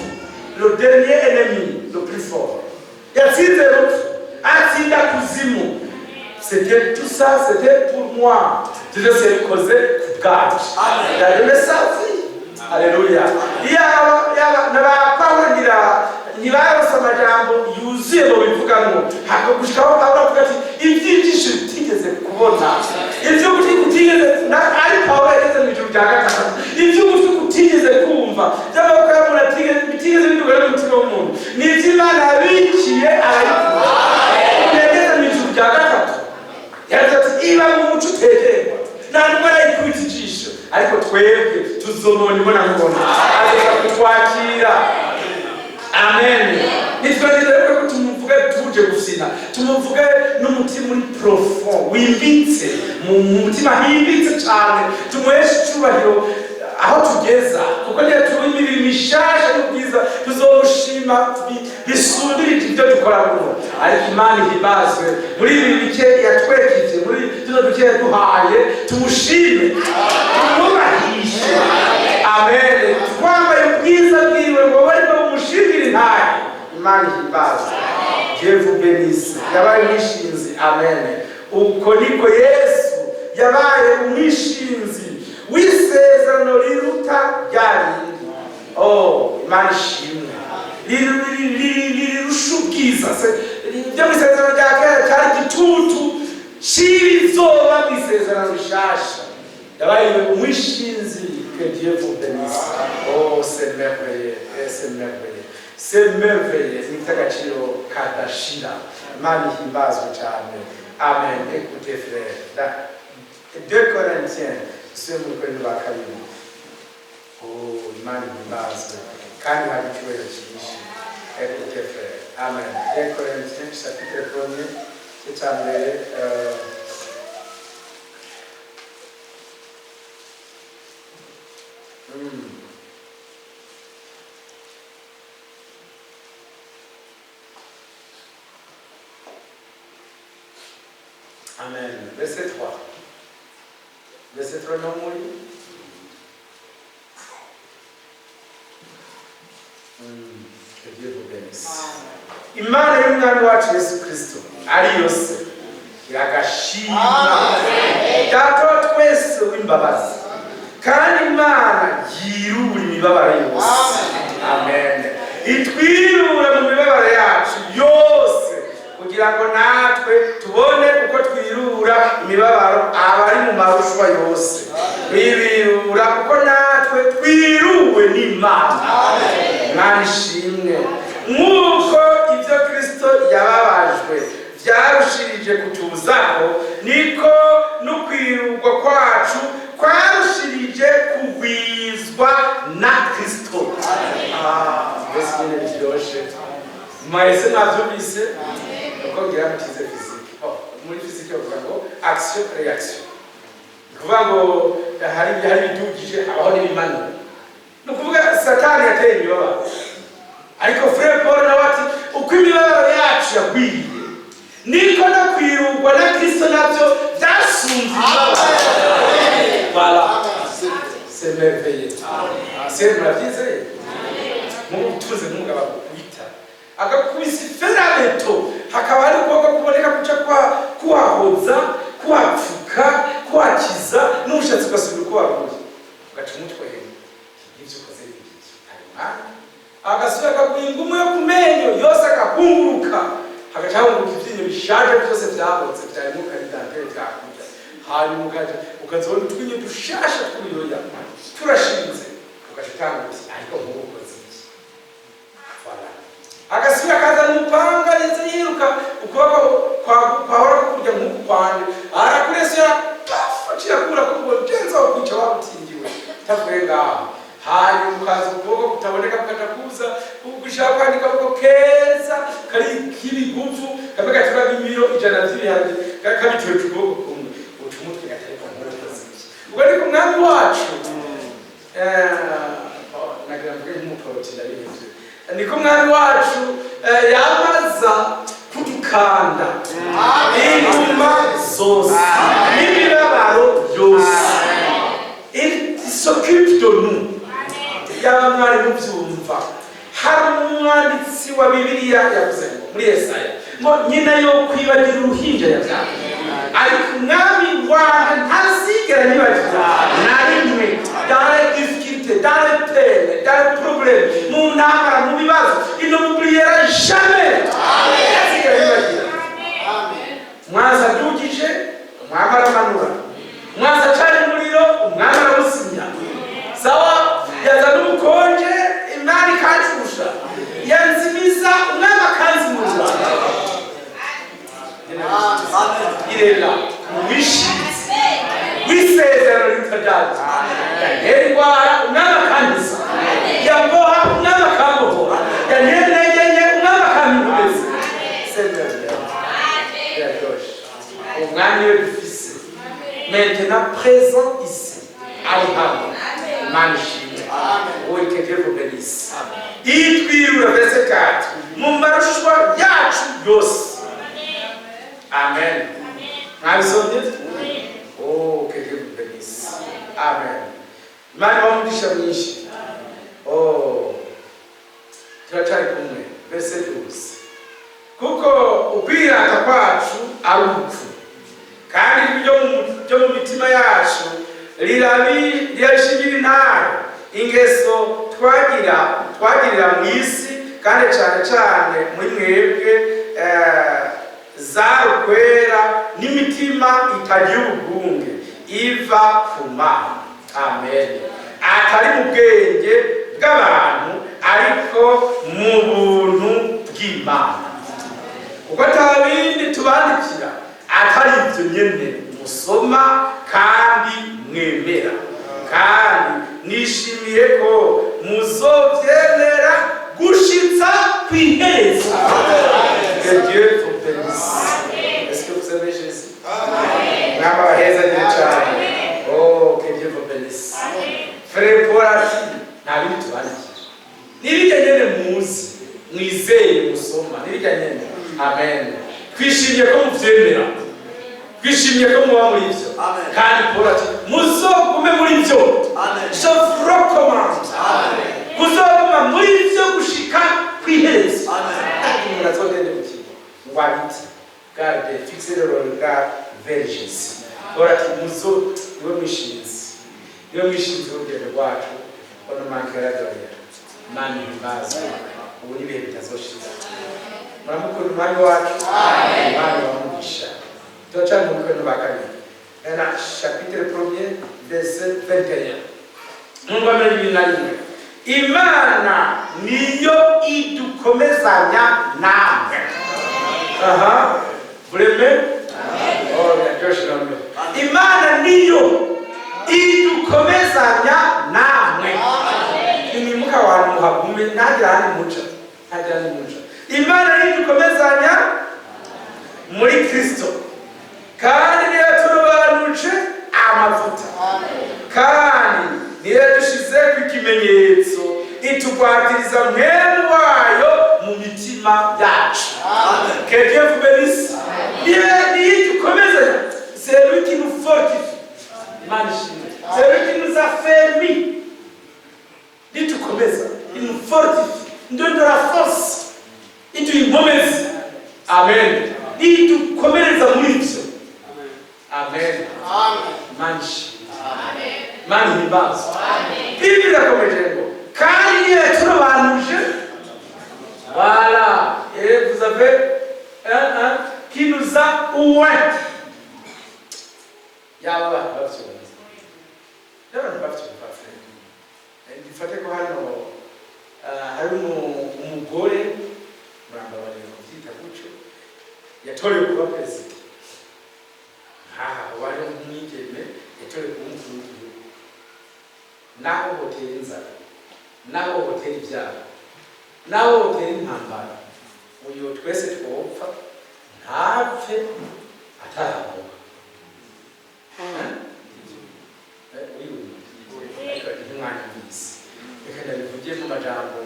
le dernier ennemi le plus fort. Yatsinze urupfu, atsinda kuzimu. C'était tout ça, c'était pour moi. Byose yabikoze ku bwacu, il a donné sa vie. Alléluia. Yaba yaba n'aba Pawulo ngira ntibarose amajambo yuzuye mu bivugamwo hako gushikaho Pawulo avuga ati: "Iby'ijisho bitigeze kubona, ibyo ugutwi kutigeze," ari Pawulo yageze mu ijuru rya gatatu, "ibyo ugutwi kutigeze kumva, by'amaboko y'umuntu atigeze, bitigeze biduga n'umutima w'umuntu, ni iby'Imana yabikiye abayikunda." Umuntu yageze mu ijuru rya gatatu yaravuze ati: "Iba mu muco utegerwa, nta n'umwe arayikubita ijisho." Ariko twebwe tuzomubona imbona nkubona, azoza kutwakira. Amen. Nitwageze rero ko tumuvuge tuje gusina, tumuvuge n'umutima uri profond, wimbitse, mu mutima himbitse cyane. Tumuheshe icyubahiro aho tugeza, kuko niyo tuba imibiri mishasha y'ubwiza, tuzomushima bisumbirije ibyo dukora buno. Ariko Imana ihimbazwe muri ibi bike yatwekije, muri tuno duke yaduhaye. Tumushime, tumwubahishe. Amen. Twambaye ubwiza bwiwe. Imana ihimbaze. Dieu vous bénisse. Yabaye umwishinzi. Amen. Uko niko Yesu yabaye umwishinzi w'isezerano riruta rya rindi. Oh, Imana ishimwe. Rirusha ubwiza. Ibyo mu isezerano rya kera cyari igitutu cy'ibizoba mu isezerano rishasha. Yabaye umwishinzi. Que Dieu vous bénisse. Oh, c'est merveilleux. Eh, c'est merveilleux, c'est merveilleux. Ni iby'agaciro kadashira. Imana ihimbazwe cyane. Amen. Écoutez, frère. 2 Corinthiens, dusubire muri Korinto ba kabiri. Oh, Imana ihimbazwe kandi hari icyubahiro cyinshi. Écoutez, frère. Amen. 2 Corinthiens chapitre 1er, igice cya mbere, Amen. Verset 3. Verset 3 no muri. Que Dieu vous bénisse. Imana y'Umwami wacu Yesu Kristo ari yose iragashima, Data wa twese w'imbabazi kandi Imana yirura imibabaro yose. Amen. Itwirura mu mibabaro yacu yose kugira ngo natwe tubone uko twirura imibabaro abari mu marushwa yose. Twibirura kuko natwe twiruwe n'Imana. Imana ishimwe. Nk'uko ibyo Kristo yababajwe byarushirije kutuzaho, niko no kwirurwa kwacu kwarushirije kugwizwa na Kristo. Ah, mbese nyine biryoshe. Mwese mwabyumvise uko ngira mutize physique. Oh, muri physique bavuga ngo action réaction, ni ukuvuga ngo hari ibidugije, habaho n'ibimanura. Ni ukuvuga Satani yateye imibabaro, ariko frère Paul nawe ati uko imibabaro yacu yagwiriye, niko no kwirugwa na Kristo nabyo byasumbye imibabaro. Voilà, c'est merveilleux. Ah, c'est murabyizeye. Nk'ubu utunze nk'umugabo agukubita, agakubisa iferabeto, hakaba hari ukuboko kuboneka kuca kuhahoza, kuhapfuka, kuhakiza, n'umushatsi ugasubira uko wari uri, ugaca umutwe hejuru. Ibyo ukoze ni ibiki? Hari umwanya agasubira akaguha ingumu yo ku menyo yose, akahunguruka, hagaca hahunguruka ibyinyo bishaje byose byabotse, byarimo carie dentaire, byakurya. Hanyuma ukaja ukazibona utwinyo dushasha tw'uruyoya turashinze, ugaca utanga uti ariko nk'ubu ukoze iki? Voilà. Agasubira akazana umupanga ndetse yiruka, ukuboko kwahora kukurya nk'uku kwanje, arakuresera, pafu, aciye akura kubwo ngenza kwica wagutingiwe tavuye ngaho. Hanyuma ukaza ukuboko kutaboneka kukaja kuza gushaka kwandika akaboko keza kari k'ibigufu kamwe gatura nk'ibiro 100 vy'ibiharage, kabiteje ukuboko kumwe, uca umutwe gatariko nk'ukoze iki? Ubwo ariko Umwami wacu, oh, nagira mvuge nk'umuporoti, ndabihevye. Niko Umwami wacu yamaza kudukanda inguma zose n'imibabaro yose. Il s'occupe de nous. Yaba mwari mubyumva, hari umwanditsi wa Bibiliya yavuze ngo muri Yesaya ngo nyina yo kwibagira uruhinja yabyaye, ariko Umwami wanjye ntazigera nibagira na rimwe. Dans les difficultés, dans les peines, dans les problèmes, mu ntambara, mu bibazo, il ne m'oubliera jamais. Ntazigera nibagira. Umwanzi adugije, Umwami aramanura. Umwanzi acana umuriro, Umwami arawuzimya. Sawa, yazana ubukonje, Imana ikancusha. Yanzimiza, Umwami akanzimura. Irera umwishinzi w'isezerano ritajyaje. Yantera indwara, Umwami akankiza. Yamboha, Umwami akambohora. Yantera intege nke, Umwami akampa. C'est merveilleux, biraryoshe. Umwami we dufise maintenant, présent ici, ari hano. Imana ishimwe. Oui, que Dieu vous bénisse. Itwirura, verset 4, mu marushwa yacu yose. Amen. Mwabisomye? Oh, que Dieu vous bénisse. Amen. Imana ibahe umugisha mwinshi. Oh, turacyari kumwe. Verset 12: kuko ukwirata kwacu ari urupfu, kandi ijwi ryo mu mitima yacu rirabishingira intahe ingeso twagirira mu isi, kandi cyane cyane muri mwebwe, zarukwera n'imitima itagira ubugunge iva ku Mana, amen, atari mu bwenge bw'abantu, ariko mu buntu bw'Imana. Kuko ata bindi tubandikira atari ibyo nyene musoma kandi mwemera, kandi nishimiye ko muzovyemera gushitsa kw'iherezo. Que Dieu vous bénisse. Est-ce que vous aimez Jésus? Mwama abahezagire cyane. Oh, que Dieu vous bénisse. Frère Paul ati: nta bindi tubandikira, n'ibijya nyene muzi, mwizeye, musoma, n'ibijya nyene. Amen. Twishimiye ko muvyemera, twishimiye ko muba muri ivyo. Amen. Kandi Paul ati: muzogume muri ivyo. Amen. Je vous recommande kuzoguma muri ivyo gushika kw'iherezo. Amen. Umuntu azogende mu kigo ngo abiti garde, fixe le regard vers Jésus. Paul ati: muzo niwe mwishinzi, niwe mwishinzi w'urugendo rwacu. On ne manquera de rien. Imana ihimbaza ubu n'ibihe bitazoshira. Muramukunda Umwami wacu? Imana ibamugisha. Turacari mu Bakorinto ba Kabiri na chapitre premier, verset 21, umurongo wa 21: Imana niyo idukomezanya namwe. Aha, vraiment. Oh, biraryoshe namwe. Imana niyo idukomezanya namwe. Nimwimuka ahantu muhagume, ntagire ahandi muca, ntagire ahandi muca. Imana niyo idukomezanya muri Kristo, kandi niyo yaturobanuje amavuta, kandi niyo yadushize ku ikimenyetso, itugwatiriza Mpwemu wayo mu mitima yacu. Que Dieu vous bénisse. Niyo idukomezanya. C'est lui qui nous fortifie. Imana ishimwe. C'est lui qui nous affermit. Nitukomeza, il nous fortifie, il donne de la force, iduha inkomezi. Amen. Nidukomereza muri ibyo. Amen. Imana ishimwe, Imana ihimbazwe. Ibi birakomeje ngo: kandi niyo yaturobanuje. Voilà, et vous avez un qui nous a oint. Yaba abantu bavyumva, abantu bavyumva, frère. Gifate ko hano hari umugore, murambabarira kuvyita gutyo, yatorewe kuba perezida. Nkaha wari umwigeme yatorewe kuba umukuru w'igihugu. Naho hotera inzara, naho hotera ibyago, naho hotera intambara, uyu twese twopfa, ntapfe ataramuka. Ariko ntimwanyumvise. Reka ndabivuge mu majambo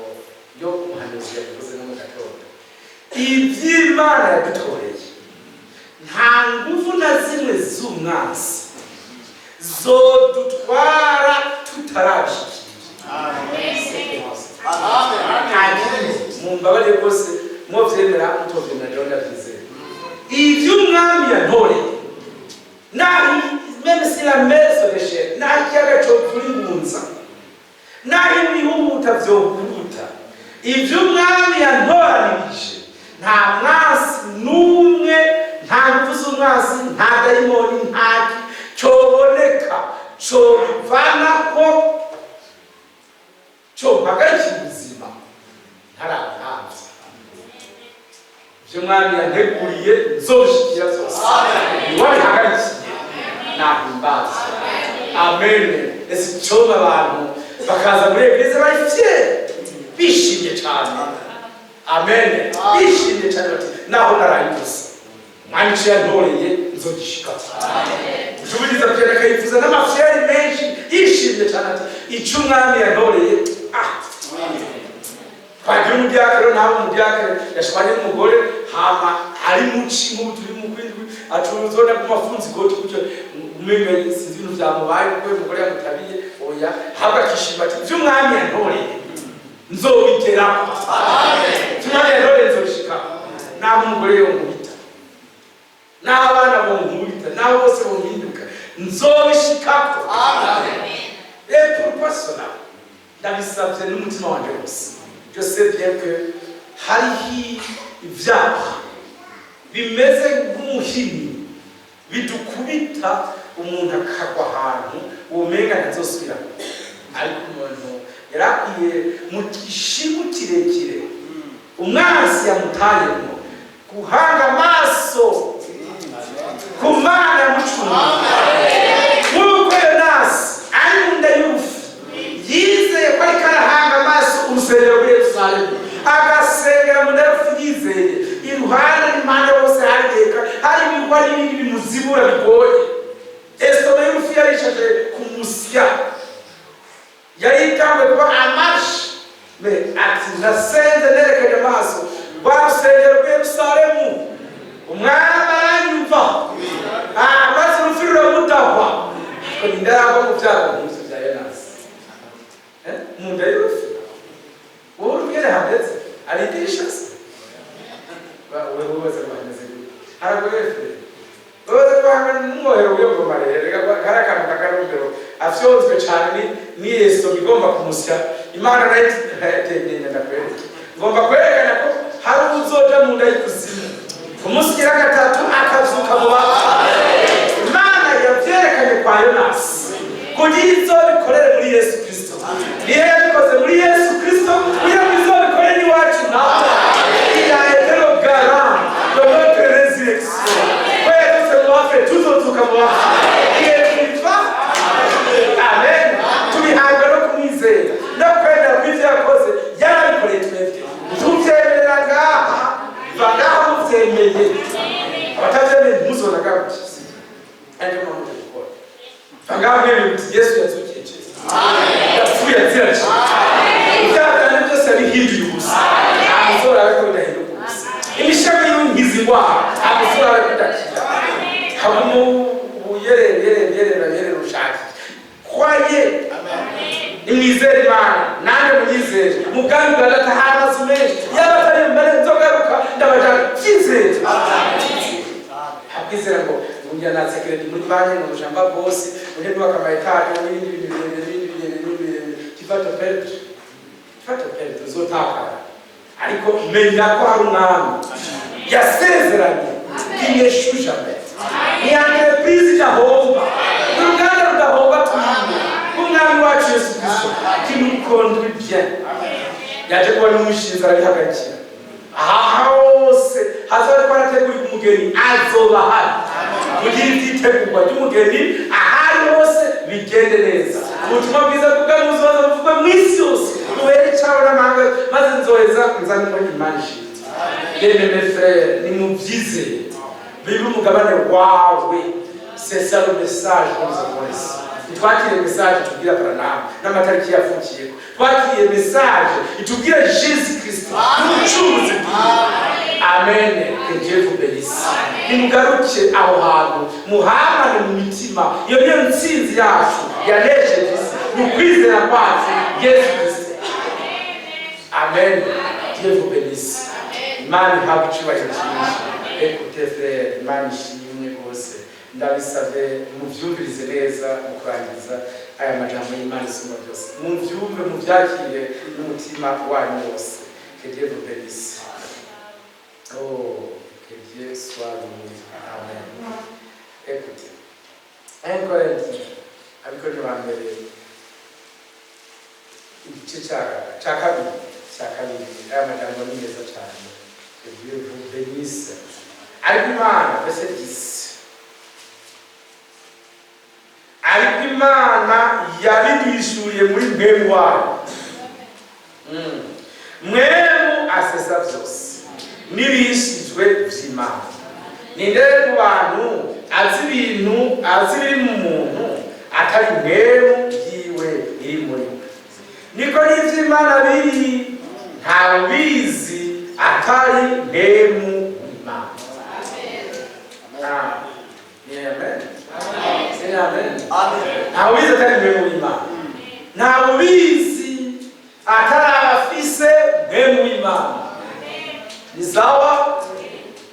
yo umuhanuzi yabivuze no mu gatondo: iby'Imana yadutoreye, nta nguvu na zimwe z'umwansi zodutwara tutarabishikira. Nta kindi. Mumbabarire rwose, mwovyemera mutovyemera, jewe ndavyizera. Ivy'Umwami yantoreye, naho même si la mer se déchaîne, naho ikiyaga copfura ingunza, naho ibihuta vyohuta, ivy'Umwami yantoranirije, nta mwasi n'umwe, nta nguvu z'umwasi, nta dayimoni, ntaki coboneka cobivanako, compagarikira ubuzima ntarabihabwa. Ivyo Mwami yanteguriye nzoshikira zose, niwabihagarikiye nahimbaza. Amen. Ese icoma abantu bakaza muri église bari fiers, bishimye cyane. Amen. Bishimye cyane bati: naho naraye ubusa, Umwami ico yantoreye nzogishika. Ushubugiza kugenda akayifuza n'amafierté menshi, yishimye cyane ati: ico Umwami yantoreye. Ah, twagira umudiakere, ntawe umudiakere yashwanye n'umugore, hama ari muci nk'ubu turi mu kwindwi, acuruzona ku mafunzi ikoti gutyo, umenga sinzi ibintu vyamubaye kuko uyu mugore yamutabiye. Oya, ahubwo akishima ati: ivy'Umwami yantoreye nzobigeraho. Imana rero nzobishikako, naho umugore yonkubita, naho abana bonkubita, naho bose bompinduka, nzobishikako. Et pourquoi cela? Ndabisabye n'umutima wanje wose. Je sais bien que hariho ibyaha bimeze nk'umuhini bidukubita, umuntu akagwa ahantu womenga ntazosubira. Ariko umuntu yari akwiye mu gishimu kirekire umwansi yamutayemo guhanga amaso ku Mana yamucunguye, nk'uko Yonasi ari mu nda y'urufi yizeye ko ariko arahanga amaso urusengero rw'i Yerusalemu, agasengera mu nda y'urufi yizeye. Iruhande n'impande hose harigeka hari ibigwa n'ibindi bimuzibura bigoye. Estomac y'urufi yarishaje kumusya, yari itanguye kuba amashi me. Ati: "Nasenze nerekeje amaso rwa rusengero rw'i Yerusalemu, umwami aranyumva." Maze urufi ruramudahwa. Ariko ninde aragwa mu byago nk'ivyo bya Yonasi? Mu nda y'urufi, wowe urubwire hameze hari idirisha se? Wewe wubatse ngo hameze gute? Haragoye, frère. Babaza guhangana n'umwohero w'iyongoma rero. Reka kari akantu k'akarumbero afyonzwe cane ni yesu igomba kumusya. Imana nayo iti: "Ndakwereka, ngomba kwerekana ko hari uzoja mu nda y'ikuzimu, ku munsi ugira gatatu akazuka mu bapfa." Imana yavyerekanye kwa Yonasi kugira izobikorere muri Yesu Kristo. Niyo yabikoze muri Yesu Kristo kugira ngo izobikorere n'iwacu nawe. Il a été le garant de notre résurrection. Ko yazutse mu bapfuye, tuzozuka mu bapfuye. Il est vivant. Amen. Tubihabwa no kumwizera no kwemera ko ivyo yakoze yarabikoreye twebwe. Tuvyemerera ngaha, va ngaha muvyemeye. Abatavyemeye ntimuzonagaruke, ariko mpamvu gukora va ngaha mwemeye muti: "Yesu yazukiye Jesu, yapfuye azira ibyaha byanjye byose, yabihinduye ubusa." Amuzorabe ko bidahinduka ubusa. Imishami y'inkiza indwara, amuzorabe ko idakira. Hagumu uyerere, yerere, yerere, yerere ushake. Croyez, nimwizere Imana, nanjye munyizere. Mu bwami bwa Data hari amazu menshi, yaba atari mbere nzogaruka ndabajana. Byizere, habwizera ngo ngira natse crédit muri banki, ngo njamba boss, uje nubaka ama étages n'ibindi bintu birebire, n'ibindi birebire, n'ibindi birebire. Tu vas te perdre, tu vas te perdre, uzotakara. Ariko menya ko hari umwami yasezeranye qui n'échoue jamais. Ni entreprise idahomba, ni uruganda rudahomba turimo, umwami wacu Yesu Kristo qui nous conduit bien. Yaje kuba n'umushinzi, arabihagarikira. Aha hose hazoba ariko harategurirwa umugeni, azoba ahari kugira ibyitegurwa ry'umugeni ahari hose bigende neza. Ubutumwa bwiza bw'ubwami buzoza buvugwe mu isi yose, bubere icabo n'amahanga, maze nzoheza nzanemo. Imana ishimwe. Bien-aimés frères, nimubyizere bibe umugabane wawe. C'est ça le message que nous avons ici. Ntitwakiriye message itubwira Branham n'amatariki yavukiyeko, twakiriye message itubwira Jésus Christ n'ubucunguzi bwiwe. Amen. Que Dieu vous bénisse. Nimugaruke aho hantu, muhamane mu mitima. Iyo niyo ntsinzi yacu yanesheje isi, ni ukwizera kwacu Yesu Kristo. Amen. Dieu vous bénisse. Imana ihabwe icyubahiro cyinshi. Écoutez, frère, Imana ishimwe rwose. Ndabisabye muvyumvirize neza mu kurangiza aya majambo y'Imana isumba byose. Muvyumve, muvyakire n'umutima wanyu wose. Que Dieu vous bénisse. Oh, que Dieu soit loué. Amen. Écoutez, 1 Corinthiens, Abakorinto ba mbere, igice cya kabiri, cya kabiri. Aya majambo ni meza cyane. Que Dieu vous bénisse. Ariko Imana, verset 10, ariko Imana yabiduhishuriye muri Mpwemu wayo. Mpwemu asesa byose n'ibihishijwe vy'Imana. Ninde mu bantu azi ibintu, azi ibiri mu muntu, atari mpwemu yiwe iri muri we? Niko n'ivy'Imana biri, ntawubizi atari Mpwemu w'Imana. Ah, amen. Amen. Ntawubizi atari Mpwemu w'Imana, ntawubizi atari abafise Mpwemu w'Imana. Sawa?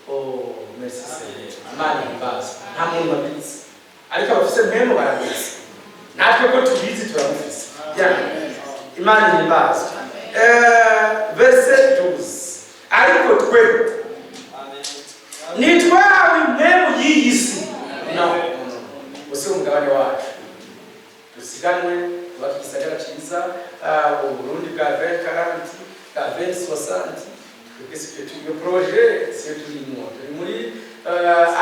Oh, merci Seigneur. Imana ihimbazwe. Nta muntu abizi, ariko abafise mpemu barabizi. Natwe ko tubizi, turamufise. Bien. Imana ihimbazwe. Verset 12: ariko twe ntitwahawe impemu y'iyi si. No usi umugabane wacu dusiganwe twubake igisagara ciza. Uburundi bwa 2040, bwa 2060, twebwe sivyo turi. Iyo projet siyo turimwo. Turi muri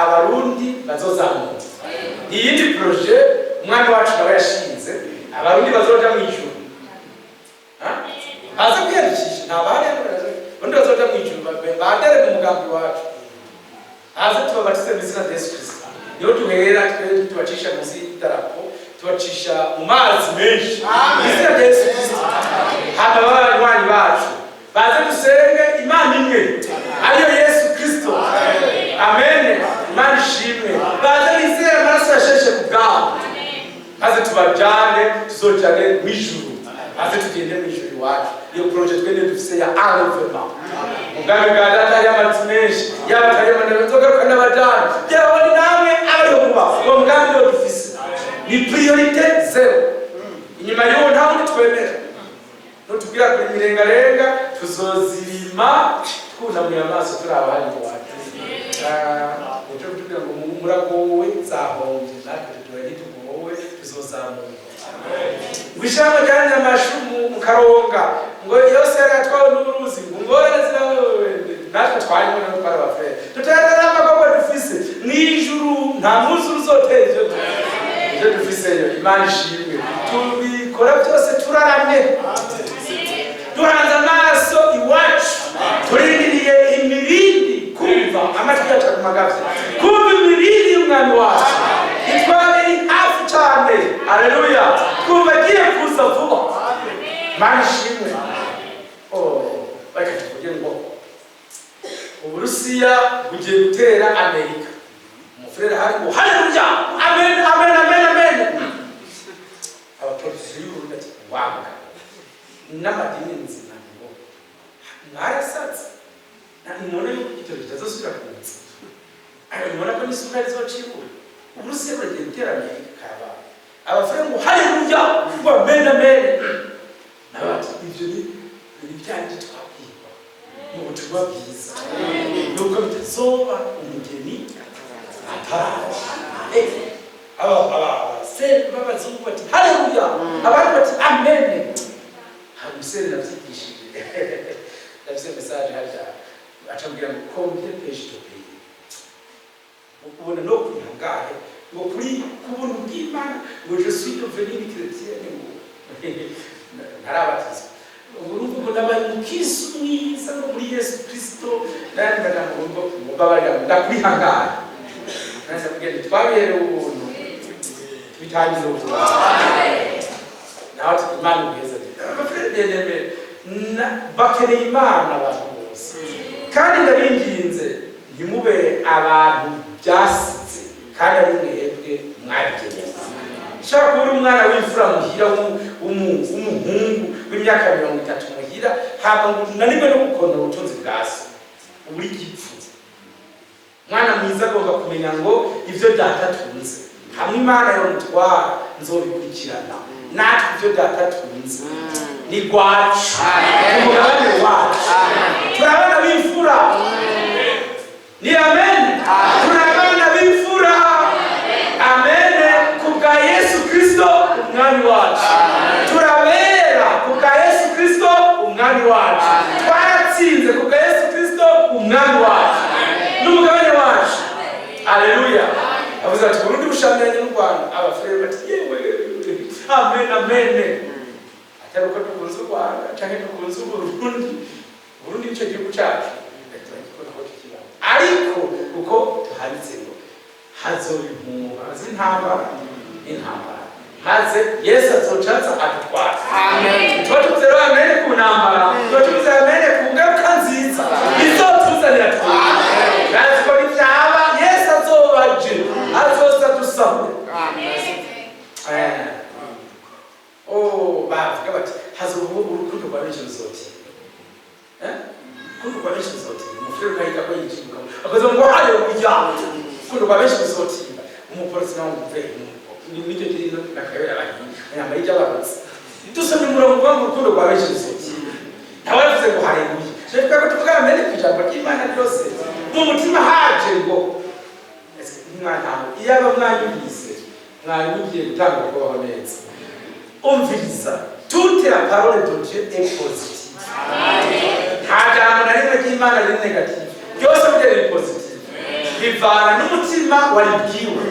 abarundi bazozamuka. Iyindi projet umwami wacu nawe yashinze, abarundi bazoja mw'ijuru. Baze kwiyandikisha, nta bahari, undi bazoja mw'ijuru badere mu mugambi wacu. Haze tubabatize mu izina rya Yesu Kristo. Niho duhera. Twe tubacisha munsi y'idarapo, tubacisha mu mazi menshi mu izina rya Yesu Kristo. Hama b'abanywanyi bacu baze dusenge Imana imwe, ariyo Yesu Kristo. Amen. Imana ishimwe. Baze bizere amaraso yasheshe ku bwabo, maze tubajane, tuzojane mw'ijuru, maze tugende mw'ijuru iwacu. Iyo projet twende dufise ya enlèvement. Mu bwami bwa Data hariyo amazu menshi, yaba atari amanero nzogaruka n'abajane, byaba ni namwe abariho muba. Uwo mugambi niwo dufise, ni priorité zéro. Inyuma y'uwo nta wundi twemera. Nutubwira kuri mirengarenga, tuzozirima twunamuye amaso, turaba hano iwacu. Uco kutubwira ngo muragowe, zahombye, natwe tutoye ntitugowe, tuzozamurwa. Ngo ishamba ryanje amashu mu Karonga ngo yose yari atwawe n'uruzi, ngo ngorane zirawe, natwe twarimo no twari abafere, tutayatari amagogo dufise mw'ijuru. Nta munsi uzotera ivyo dufiseyo. Imana ishimwe. Tubikora byose turaramye, duhanze amaso iwacu, turindiriye imirindi, kumva amatwi yacu agumagavye kumva imirindi y'umwami wacu. Itwara iri hafi cyane. Aleluya! Twumva agiye kuza vuba. Imana ishimwe. Oh, reka tuvuge ngo Uburusiya bugiye gutera Amerika. Umufurere hari ngo haleluya, amen, amen, amen, amen. Abapolisi y'Uburundi ati wanga n'amadini nzima ngo mwarasatse, none yuko igitoro kitazosubira kuza, ariko mubona ko n'isukari izocibura. Uburusiya buragiye gutera Amerika, karabaye. Abafurere ngo haleluya, ngo amen, amen. Nabo bati ivyo ni byandi twabwirwa mu butumwa bwiza, nuko bitazoba umugeni ataraza. Aba se b'abazungu bati haleluya, abandi bati amen. Hari umusore navyigishije, ndafise message harya, acambwira ngo combien puis-je te payer, ubona no kwihangahe, ngo kuri ku buntu bw'Imana, ngo je suis devenu une chrétienne, ngo ntarabatizwa, ngo urumva ngo nabaye umukristo mwiza, ngo muri Yesu Kristo. Nandi ndagira ngo mbabarira, ngo ndakwihangahe. Nandi ndamubwira nti twabiherewe ubuntu, tubitangize ubuntu. Nawe ati Imana iguheza. Abafrères bien-aimés, bakeneye Imana abantu bose. Kandi ndabinginze, ntimube abantu byasize kandi ari mwebwe mwabigenewe. Ushobora kuba uri umwana w'imfura muhira, w'umuhungu w'imyaka 30 muhira, hama ngo unanirwe no gukonora ubutunzi bwa so, uri igipfu. Mwana mwiza agomba kumenya ngo ibyo data atunze, hamwe Imana yomutwara, nzobikurikirana. Natwe ibyo data atunze ni rwacu, umugabane wacu. Turabana b'imfura. Ni amen. Turabana b'imfura, amen, ku bwa Yesu Kristo umwami wacu. Turabera ku bwa Yesu Kristo umwami wacu. Twaratsinze ku bwa Yesu Kristo umwami wacu n'umugabane wacu. Aleluya! Avuze ati Burundi bushamiranye n'u Rwanda. Abafurere bati yewe, amen, amen. Atari uko dukunze u Rwanda canke dukunze Uburundi. Uburundi nico gihugu cacu, turagikunda ko tukibaho, ariko kuko tuhanditse ngo hazoba impuha z'intambara n'intambara, maze Yesu azocaza adutwara. Tuba tuvuze rero amen ku ntambara, tuba tuvuze amen ku ngaruka nziza izotuzanira twebwe. Kandi ko nivyaba Yesu azoba aje, azoza dusahura. Oh, bavuga bati hazoba urukundo rwa benshi ruzotira. Urukundo rwa benshi ruzotira. Umufurere. Shuferi ukahita ko yishinga akoze ngo haleluya, urukundo rwa benshi ruzotimba. Umupolisi nawe ngo nicyo kiri nakayobera abahinga yambaye ibyo abarutse. Dusomye umurongo uvuga ngo urukundo rwa benshi ruzotimba, ntawe yavuze ngo haleluya. Shefika ko tuvuga mbere ku ijambo ry'Imana ryose mu mutima haje ngo mwana iyaba mwanyumvise mwari mugiye gutangura kubaho neza. Umviriza, toute la parole de Dieu est positive. Nta jambo na rimwe ry'Imana riri négative, ryose burya riri positive, bivana n'umutima waribwiwe.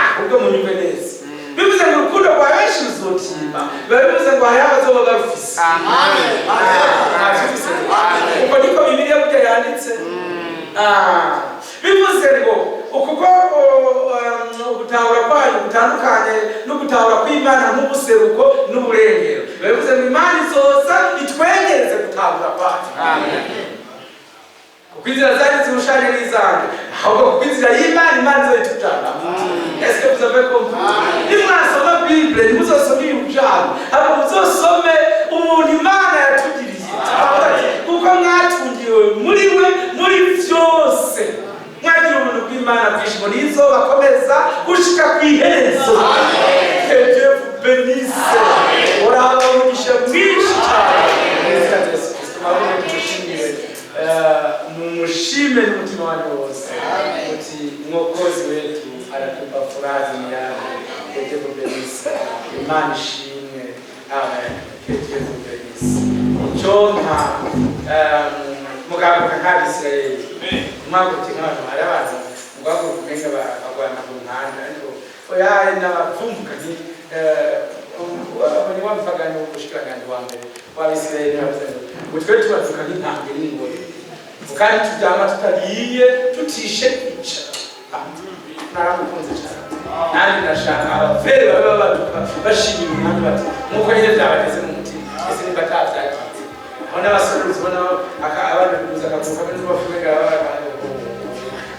Ahubwo munyumve neza, bivuze ngo urukundo rwa benshi ruzotima, biba bivuze ngo hariho abazoba barufise. Mwavyumvise? Uko niko Bibiliya burya yanditse. Bivuze ngo ukuko ugutahura kwanyu gutandukanye no gutahura kw'Imana nk'ubuseruko n'uburengero, biba bivuze ngo Imana izoza itwegereze gutahura kwacu, kuko inzira zanyu zihushanye n'izanjye, ahubwo kuko inzira y'Imana, Imana izoyitujana. Est-ce que vous avez compris? Nimwasoma Bible, ntimuzosome ibintu, ahubwo muzosome umuntu Imana yatugiriye. Avuga ati, kuko mwatungiwe muri we muri byose, mwagira ubuntu bw'Imana bwinshi, ngo nizo bakomeza gushika ku iherezo. Que Dieu vous bénisse. Uraba umugisha mwinshi cyane mu izina rya Yesu Kristo. Mwabuze tumushimire, mumushime n'umutima wanyu wose, muti Mwokozi wetu aratupa furaha duniani. Que Dieu vous bénisse. Imana ishimwe. Amen. Que Dieu vous bénisse. Icyonka mugaruka nk'Abisirayeli, mwaguti nk'abantu, hari abantu mugahaguruka umenga bagwana ku muhanda, ariko oya, hari n'abavumbuka nti ni wa mupagani w'umushikiranganji wa mbere w'Abisirayeli yavuze ngo twe tubazuka nk'intambwe n'ingore, kandi turyama tutariye, tutishe ica. Naramukunze cyane. Nanjye ndashaka abavere babe babaduka bashimira Umwami, bati nk'uko nyine byabageze mu mutima. Ese nimba atabyagize aho n'abasuhuza ubona abana kuza akavuka n'ubafumenga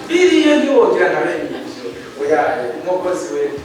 biriye, ntiwogira nka bene ibyo. Oyaye, Mwokozi wetu.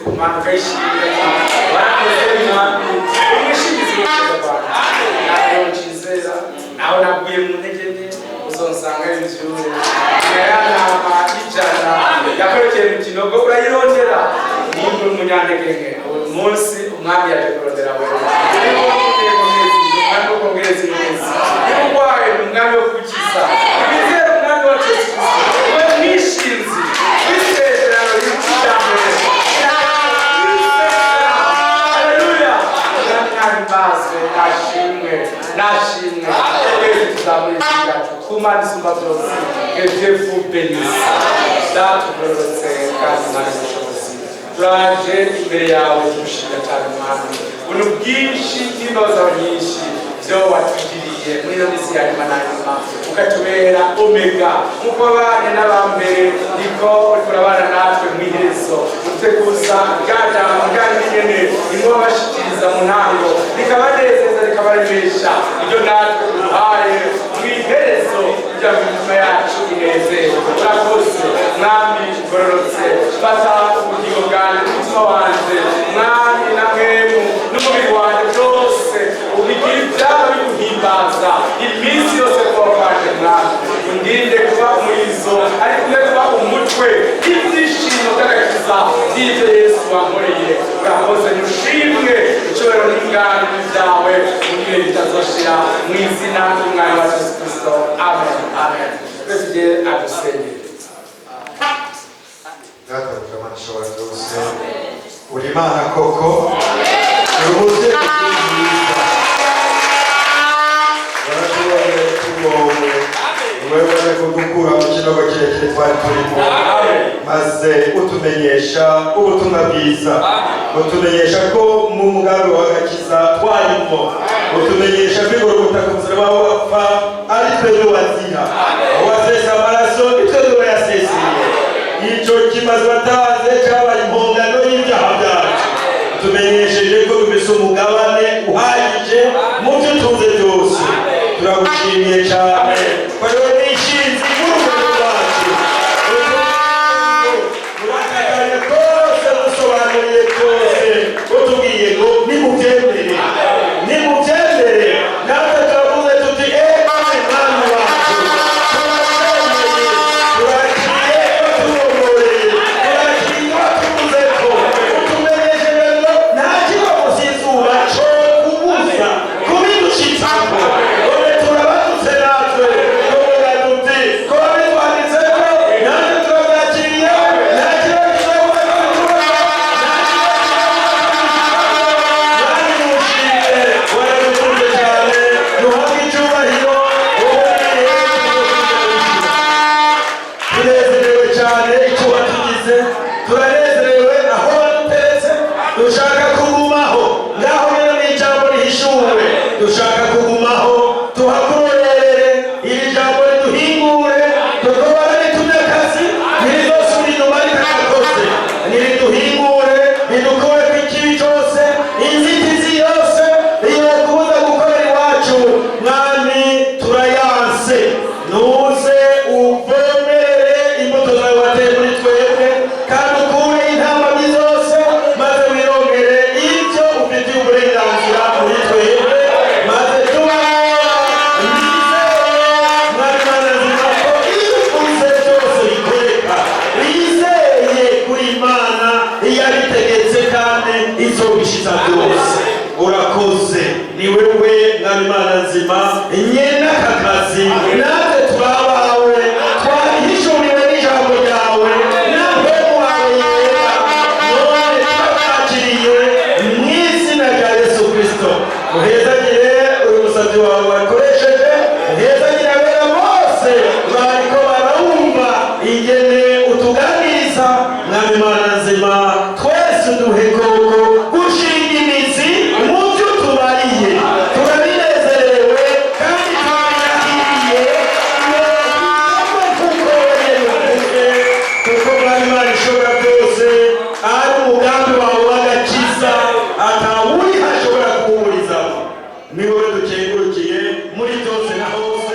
ku Mana, ukayishimira. Warakoze Mwami, umwishingizi w'ubwiza bwawe. Nawe nshizera, nawe naguye mu ntege nke, uzonsanga ivyure. Ya ntama 100 yakorokeye mu kinogo, urayirondera. Nimba uri umunyantege nke, uyu munsi Umwami yaje kurondera wewe. Niba Umwami wo kongereza iminsi, niba urwaye, ni Umwami wo gukiza. Wizere Umwami wacu Yesu Kristo, we mwishinzi w'isezerano ry'ikijyambere. Haleluya! Umwami nahimbazwe, nashimwe, nashimwe. Twese tuzamure ijwi ryacu ku Mana isumba byose. Que Dieu vous bénisse. Data ugororotse kandi Mana y'ubushobozi, turaje imbere yawe tugushimira cyane, Mwami, ubuntu bwinshi n'imbabazi zawe nyinshi byo watugiriye muri ino minsi ya nyuma na nyuma, ukatubera Omega. Nk'uko wabanye n'abambere, niko uriko urabana natwe mu iherezo. Uteguza rya jambo rya nyene nimwe wabashikiriza mu ntango, rikabanezeza, rikabaremesha. Ibyo natwe uduhaye mu iherezo kugira ngo imitima yacu inezerwe. Urakoze, Mwami ugororotse. Fata ubugingo bwanjye, umutima wanje, Mwami, na mwemu n'umubiri wanjye, byose ubigira ibyaba biguhimbaza iminsi yose kuba kwanje. Mwami, undinde kuba umurizo, ariko umwe kuba umutwe ibyishimo by'agakiza by'ibyo Yesu wankoreye. Urakoze, nyushimwe. Icyubahiro n'ingano byawe mu bihe bitazoshira, mu izina ry'Umwami wacu Yesu Kristo, amen, amen. Twese tugere adusengere. Data Mana ishobora byose, uri Imana koko, uri umubyeyi mwiza. Waratubonye tugowe, ni wowe waje kudukura mu kinogo kirekire twari turimo, maze utumenyesha ubutumwa bwiza, utumenyesha ko mu mugambi w'agakiza twarimo, utumenyesha ko Igorogota ku musaraba wapfa ari twebwe wazira, aho wasesa amaraso ni twebwe wayaseseye. Icyo kimaze watanze cyabaye impongano y'ibyaha byacu. Tumenyesheje ko dufise umugabane uhagije mu byo utunze byose. Turagushimiye cyane ko ari wowe nishinzi w'urugo rwacu. Urakaganya kose, dusobanuriye byose, utubwiye ngo nimubyemere, nimubyemere. Natwe turavuze tuti: "Ego, Mwami wacu, turabyemeye, turakiriye, turongoye, turakiriye, watuvuze ko utumenyesheje ngo nta kiba munsi y'izuba cyo kubuza kubidushitsako." None turabatutse natwe, tuvuga tuti ko bitwanditseko, natwe turabyakiriye. Nta kiba kizabuza ko bitubaho, nta kiba kizabuza ko bishikako. Mwami, mushimire, waradukunze cyane, duhabwe icyubahiro wowe. Tunezerewe cyane icyo watugize, turanezerewe aho waduteretse, dushaka kugumaho ngaho nyine mu ijambo rihishuwe. Dushaka kugumaho, tuhakurorerere, iri jambo riduhingure, kuko wararitumye akazi ntirizosubira inyuma ritagakoze. Niriduhingure, ridukure ku ikibi cyose, inzitizi yose iyo kubuza gukorera iwacu. Mwami, turayanse. Nuze uvomerere imbuto zawe wateye muri twebwe, kandi ukure intambamyi zose, maze wirongere ibyo ufitiye uburenganzira muri twebwe, maze tubaho bizeye, Mwami Mana nzima, ko iyo uvuze byose bikoreka. Bizeye kuri Imana iyabitegetse kandi izobishiza byose. Urakoze, ni wewe Mwami Mana nzima nyene aka kazi. Natwe turabawe, twabihishuriwe n'ijambo ryawe nawe wawe yera. None turakwakiriye mu izina rya Yesu Kristo. Uhezagire uyu musatsi wawe wakoresheje, uhezagire abera bose bariko barumva ingene utuganiriza. Mwami Mana nzima, twese uduhe koko gushinga imizi mu byo utubariye. Turabinezerewe kandi turabirahiriye kuko wenyine uvuze, kuko Mwami Imana ishobora byose, ari umugambi wawe w'agakiza atawuri hashobora kuwuburizamo. Ni wowe dukengurukiye muri byose na hose.